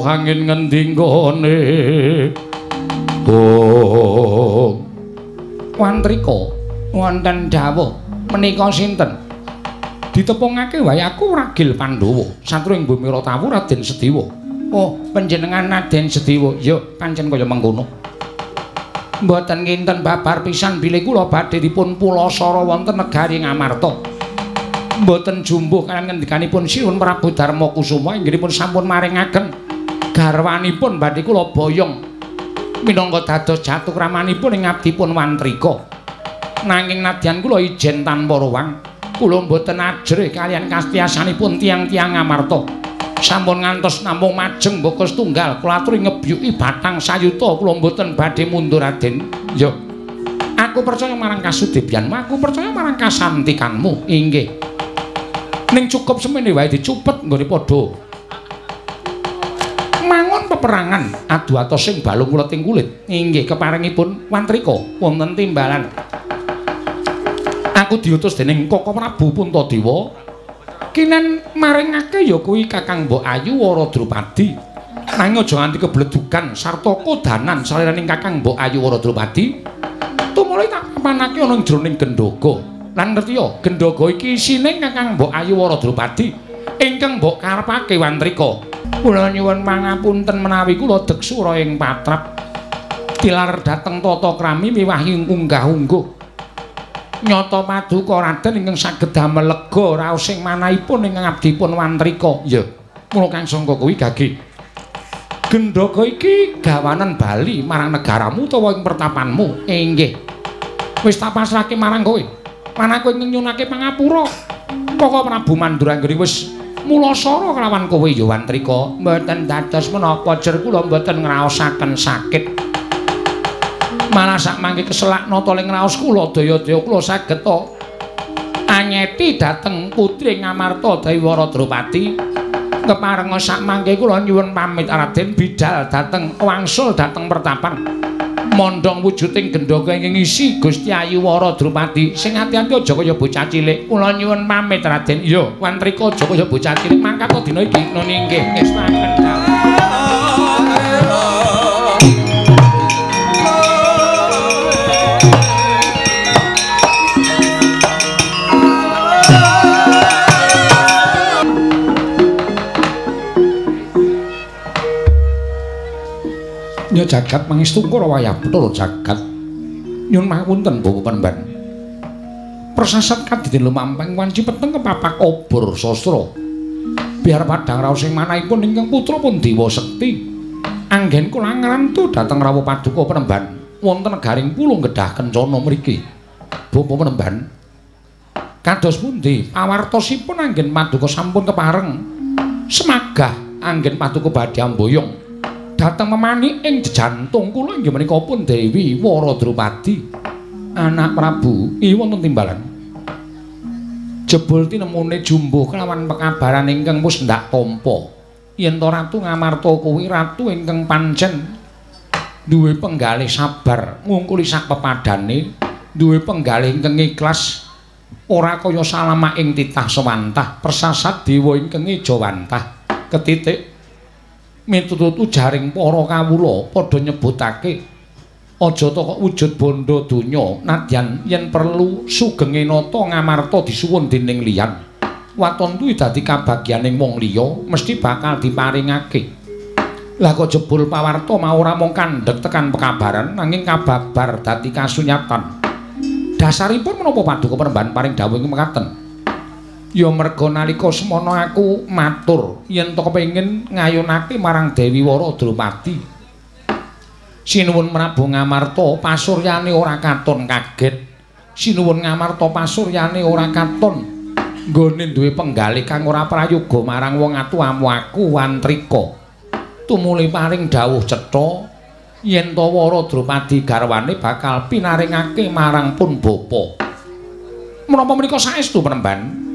angin ngendi nggone. Oh Wantrika wonten dawuh menika sinten? Ditepungake wae aku Ragil Pandhawa satru ing bumi Ratawu Raden Sediwa. Oh, panjenengan Raden Sediwa. Ya, pancen kaya mengkono. Mboten kinten babar pisan bilih kula badhe dipun pulasara wonten negari Ngamarta. Mboten jumbuh kaliyan ngendikanipun Sinuwun Prabu Darma Kusuma inggihipun sampun maringaken garwanipun badhe kula boyong minangka dados jatukramanipun ing abdipun Wantrika. Nanging nadyan kula ijen tanpa ruwang, kula mboten ajrih kaliyan kastiyasanipun tiyang-tiyang Ngamarta. Sampun ngantos namung majeng mbaka setunggal kula aturi ngebyuki batang sayuta kula mboten badhe mundur Raden. Ya. Aku percaya marang kasudebyanmu, aku percaya marang kasantikanmu. Inggih. Ning cukup semene wae dicupet nggone padha mangun peperangan adu atos sing balung kuleting kulit. Inggih keparengipun Wantrika wonten timbalan. Aku diutus dening Koko Prabu Puntadewa kinen maringake ya kuwi Kakang Mbok Ayu Wara Drupadi. Nanging aja nganti kebledugan sarta kodanan saliraning Kakang Mbok Ayu Wara Drupadi. Tumuli tak papanake ana ing jroning gendhaga. Lan ngerti ya, gendhaga iki isine Kakang Mbok Ayu Wara Drupadi ingkang mbok karepake Wantrika. Kula nyuwun pangapunten menawi kula deksura ing patrap. Tilar dhateng tata krami miwahi unggah-ungguh. Nyata paduka Raden ingkang saged damel lega raos sing manahipun ingkang abdipun Wantrika. Ya, mula kang sangka kuwi gage. Gendhaga iki gawanen bali marang negaramu utawa ing pertapanmu. Inggih. Wis tak pasrahke marang kowe. Lan aku ingkang nyunake pangapura. Koko Prabu Mandura anggere wis mulasara kelawan kowe ya Wantrika. Mboten dados menapa jer kula mboten ngraosaken sakit. Malah sak mangke keselak nata ling raos kula daya-daya kula saged anyeti dhateng putri Ngamarta Dewi Wara Drupadi. Keparenga sak mangke kula nyuwun pamit Raden bidal dhateng wangsul dhateng pertapan. Mondhong wujuding gendhaka ingkang ngisi Gusti Ayu Wara Drupadi. Sing ati-ati aja kaya bocah cilik. Kula nyuwun pamit Raden. Iya, Wantrika aja kaya bocah cilik. Mangkat dina iki. Nun inggih ngestaken dawuh. Ya jagat mangestu karo wayah Bathara jagat. Nyuwun pangapunten Bapak Penemban. Persasat kadidin lumampang wanci peteng kepapak obor sastra. Biar padhang raos ing manahipun ingkang putra pun Dewa Sekti. Anggen kula ngrantu dhateng rawuh paduka Penemban wonten negaring Pulung Gedhah Kencana mriki. Bapak Penemban, kados pundi pawartosipun anggen paduka sampun kepareng semagah anggen paduka badhe amboyong dhateng memani ing jejantung kula inggih menika pun Dewi Wara Drupadi anak Prabu. Iya wonten timbalan. Jebul tinemune jumbuh kelawan pekabaran ingkang wis ndak tampa yen to Ratu Ngamarta kuwi ratu ingkang pancen duwe penggalih sabar ngungkuli sak pepadane, duwe penggalih ingkang ikhlas ora kaya salama ing titah sewantah persasat dewa ingkang ejawantah ketitik. Miturut ujaring para kawula padha nyebutake aja ta kok wujud bondo donya nadyan yen perlu sugenge nata Ngamarta disuwun dening liyan waton kuwi dadi kabagyaning wong liya mesti bakal diparingake. Lah kok jebul pawarta mau ora mung kandhek tekan pekabaran nanging kababar dadi kasunyatan. Dasaripun menapa paduka Penemban paring dawuh ing mekaten? Ya merga nalika semana aku matur yen to kepengin ngayunake marang Dewi Wara Drupadi. Sinuwun Prabu Ngamarta pasuryane ora katon kaget. Sinuwun Ngamarta pasuryane ora katon nggone duwe penggalih kang ora prayoga marang wong atuamu aku Wantrika. Tumuli paring dawuh cetha yen to Wara Drupadi garwane bakal pinaringake marang pun bapa. Menapa menika saestu Penemban?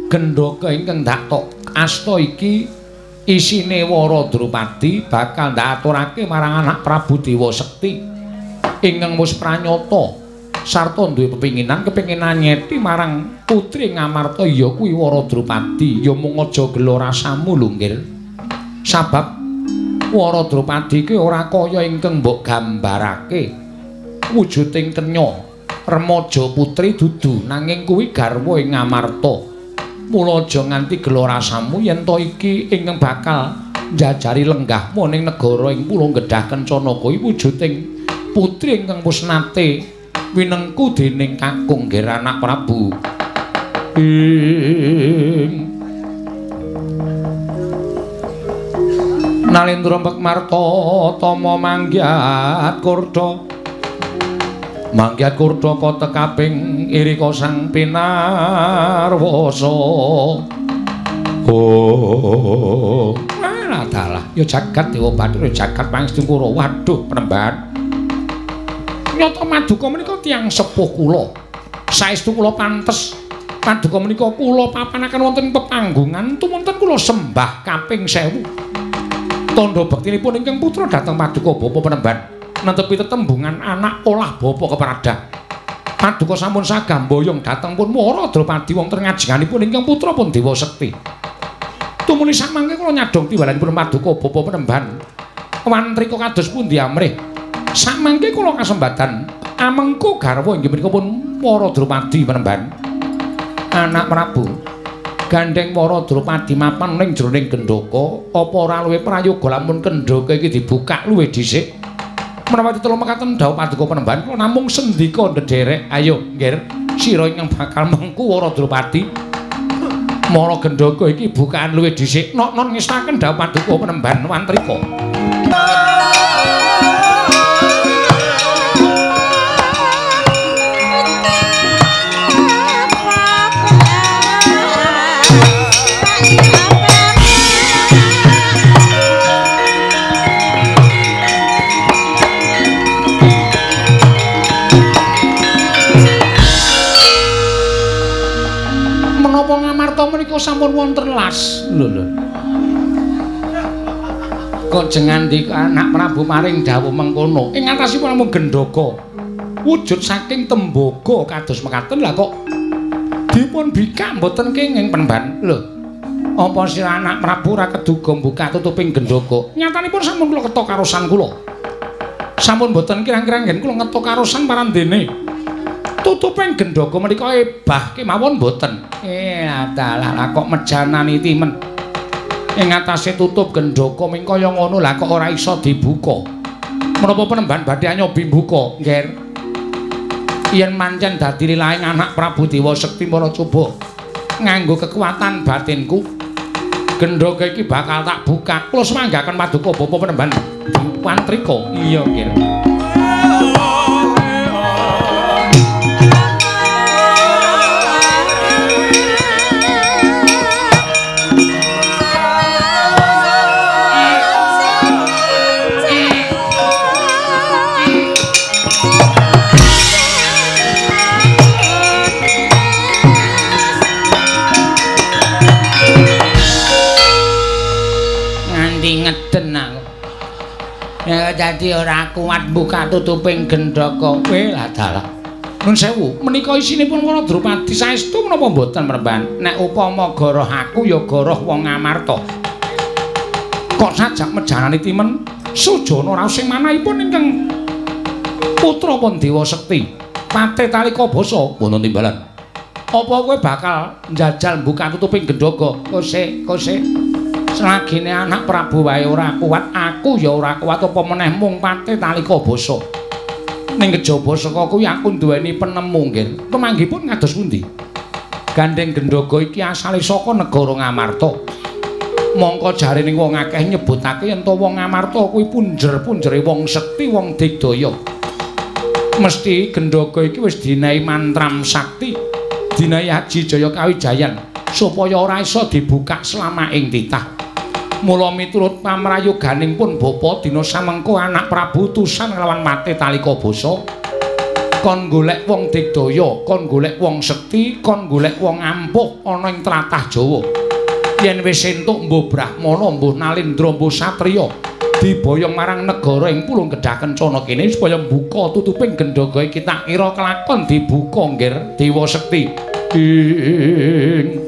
Gendhaka ingkang ndak tok asta iki isine Wara Drupadi bakal ndaturake marang anak Prabu Dewa Sekti ingkang wis pranyata sarta duwe pepinginan kepinginan nyeti marang putri Ngamarta ya kuwi Wara Drupadi. Ya mung aja gela rasamu lho nggir, sabab Wara Drupadi iki ora kaya ingkang mbok gambarake wujuding kenya remaja putri dudu, nanging kuwi garwa ing Ngamarta. Mula aja nganti gela rasamu yen to iki ingkang bakal njajari lenggahmu ning negara ing Pulung Gedhah Kencana kuwi wujuding putri ingkang wis nate winengku dening kakung nggir anak Prabu. Ing Nalendra Mbekmarta tama manggiat kurda. Manggiat kurda kotekaping irika sang pinarwasa. Oh, alah dalah, ya jagat Dewa Bathara, jagat Pangestu Kura. Waduh, Penemban. Nyata maduka menika tiyang sepuh kula. Saestu kula pantes paduka menika kula papanaken wonten pepanggungan tumunten kula sembah kaping 1000. Tandha bektinipun ingkang putra dhateng paduka Bapak Penemban. Nentepi tetembungan anak olah bapa kepradah. Paduka sampun sagah mboyong dhateng pun Wara Drupadi wonten ngajenganipun ingkang putra pun Dewa Sekti. Tumuli samangke kula nyadhong timbalanipun paduka Bapak Penemban. Wantrika kados pundi amrih? Samangke kula kasembadan amengku garwa inggih menika pun Wara Drupadi Penemban. Anak Prabu gandheng Wara Drupadi mapan ning jroning gendhaka, apa ora luwih prayoga lamun kendhaka iki dibukak luwih dhisik? Menawa tetelo mekaten dawuh paduka Penemban kula namung sendika ndederek. Ayo nggir, sira ingkang bakal mengku Wara Drupadi mara gendhaka iki bukaan luwih dhisik. Nok-non ngestaken dawuh paduka Penemban Wantrika. Sampun wonten las. Lho lho. Kok jengandika anak Prabu paring dawuh mengkono. Ing atasipun namung gendhaga. Wujud saking tembaga kados mekaten lah kok dipun bikak mboten kenging Penemban. Lho, apa sira anak Prabu ora keduga mbuka tutuping gendhaga? Nyatanipun sampun kula ketok karosan kula. Sampun mboten kirang-kirang nggen kula ngetok karosan parandene. Tutuping gendhaga menika ebah kemawon mboten. Adalah kok mejanani timen. Ing atase tutup gendhaga ming kaya ngono lah kok ora iso dibuka. Menapa Penemban badhe nyobi mbuka, Ngger? Yen mancen dadi lilaing anak Prabu Dewa Sekti para coba nganggo kekuatan batinku, gendhaga iki bakal tak buka. Kula semanggaken paduka Bapa Penemban Wantrika. Iya, Ngger. Ya dadi ora kuat buka tutuping gendhaga. Kowe lah dalah. Nun sewu, menika isinipun para Drupadi saestu menapa mboten Penemban? Nek upama goroh aku ya goroh wong Ngamarta. Kok sajak mejanani timen sujana raos sing manahipun ingkang putra pun Dewa Sekti. Pate talika basa wonten timbalan. Apa kowe bakal njajal buka tutuping gendhaga? Kosek, kosek. Selagine anak Prabu wae ora kuat, aku ya ora kuat apa meneh mung pate talika basa. Ning kejaba saka kuwi aku duweni penemu, Nggir. Pemanggipun kados pundi? Gandeng gendhaga iki asale saka negara Ngamarta. Mongko jarene wong akeh nyebutake yen to wong Ngamarta kuwi punjer-punjere wong sekti, wong digdaya. Mesti gendhaga iki wis dinehi mantram sakti, dinehi Aji Jaya Kawijayan supaya ora iso dibuka selama ing titah. Mula miturut pamrayoganing pun bapa dina samengko anak Prabu tusan nglawan mate talika basa kon golek wong digdaya, kon golek wong sekti, kon golek wong ampuh ana ing tlatah Jawa. Yen wis entuk mbuh brahmana, mbuh nalindra, mbuh satriya diboyong marang negara ing Pulung Gedhah Kencana kene supaya mbuka tutuping gendhaga iki tak kira kelakon dibuka, Ngger Dewa Sekti. Ing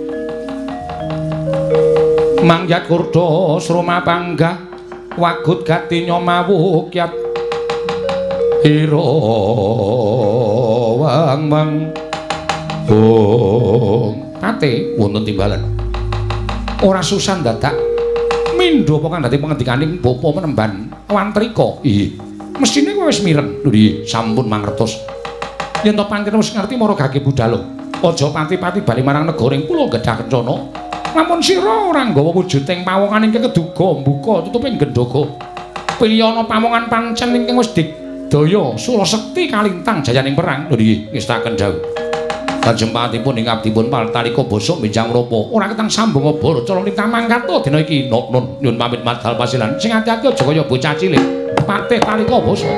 Mangyat kurda sroma panggah wagut gati nyomawukyat ira wang wang ong pate wonten timbalan. Ora susah dadak mindho apa kang dadi pengendikaning bapa Penemban Wantrika. Iya, mesthine kowe wis mireng. Lho nggih, sampun mangertos. Yen to pancen wis ngerti mara gage budhalo, aja pati-pati bali marang negara ing Pulo Gedhah Kencana. Lamun sira ora nggawa wujuding pawongan ingkang keduga mbuka tutuping gendhaga. Pilihana pawongan pancen ingkang wis digdaya sula sekti kalintang jayaning perang. Lho nggih, ngestaken dawuh. Lajeng patipun ing abdipun talika basa benjang menapa ora ketang sambung obor calon lintang mangkata dina iki. Nun nyun pamit madal pasilan. Sing ati-ati aja kaya bocah cilik. Patih talika basa.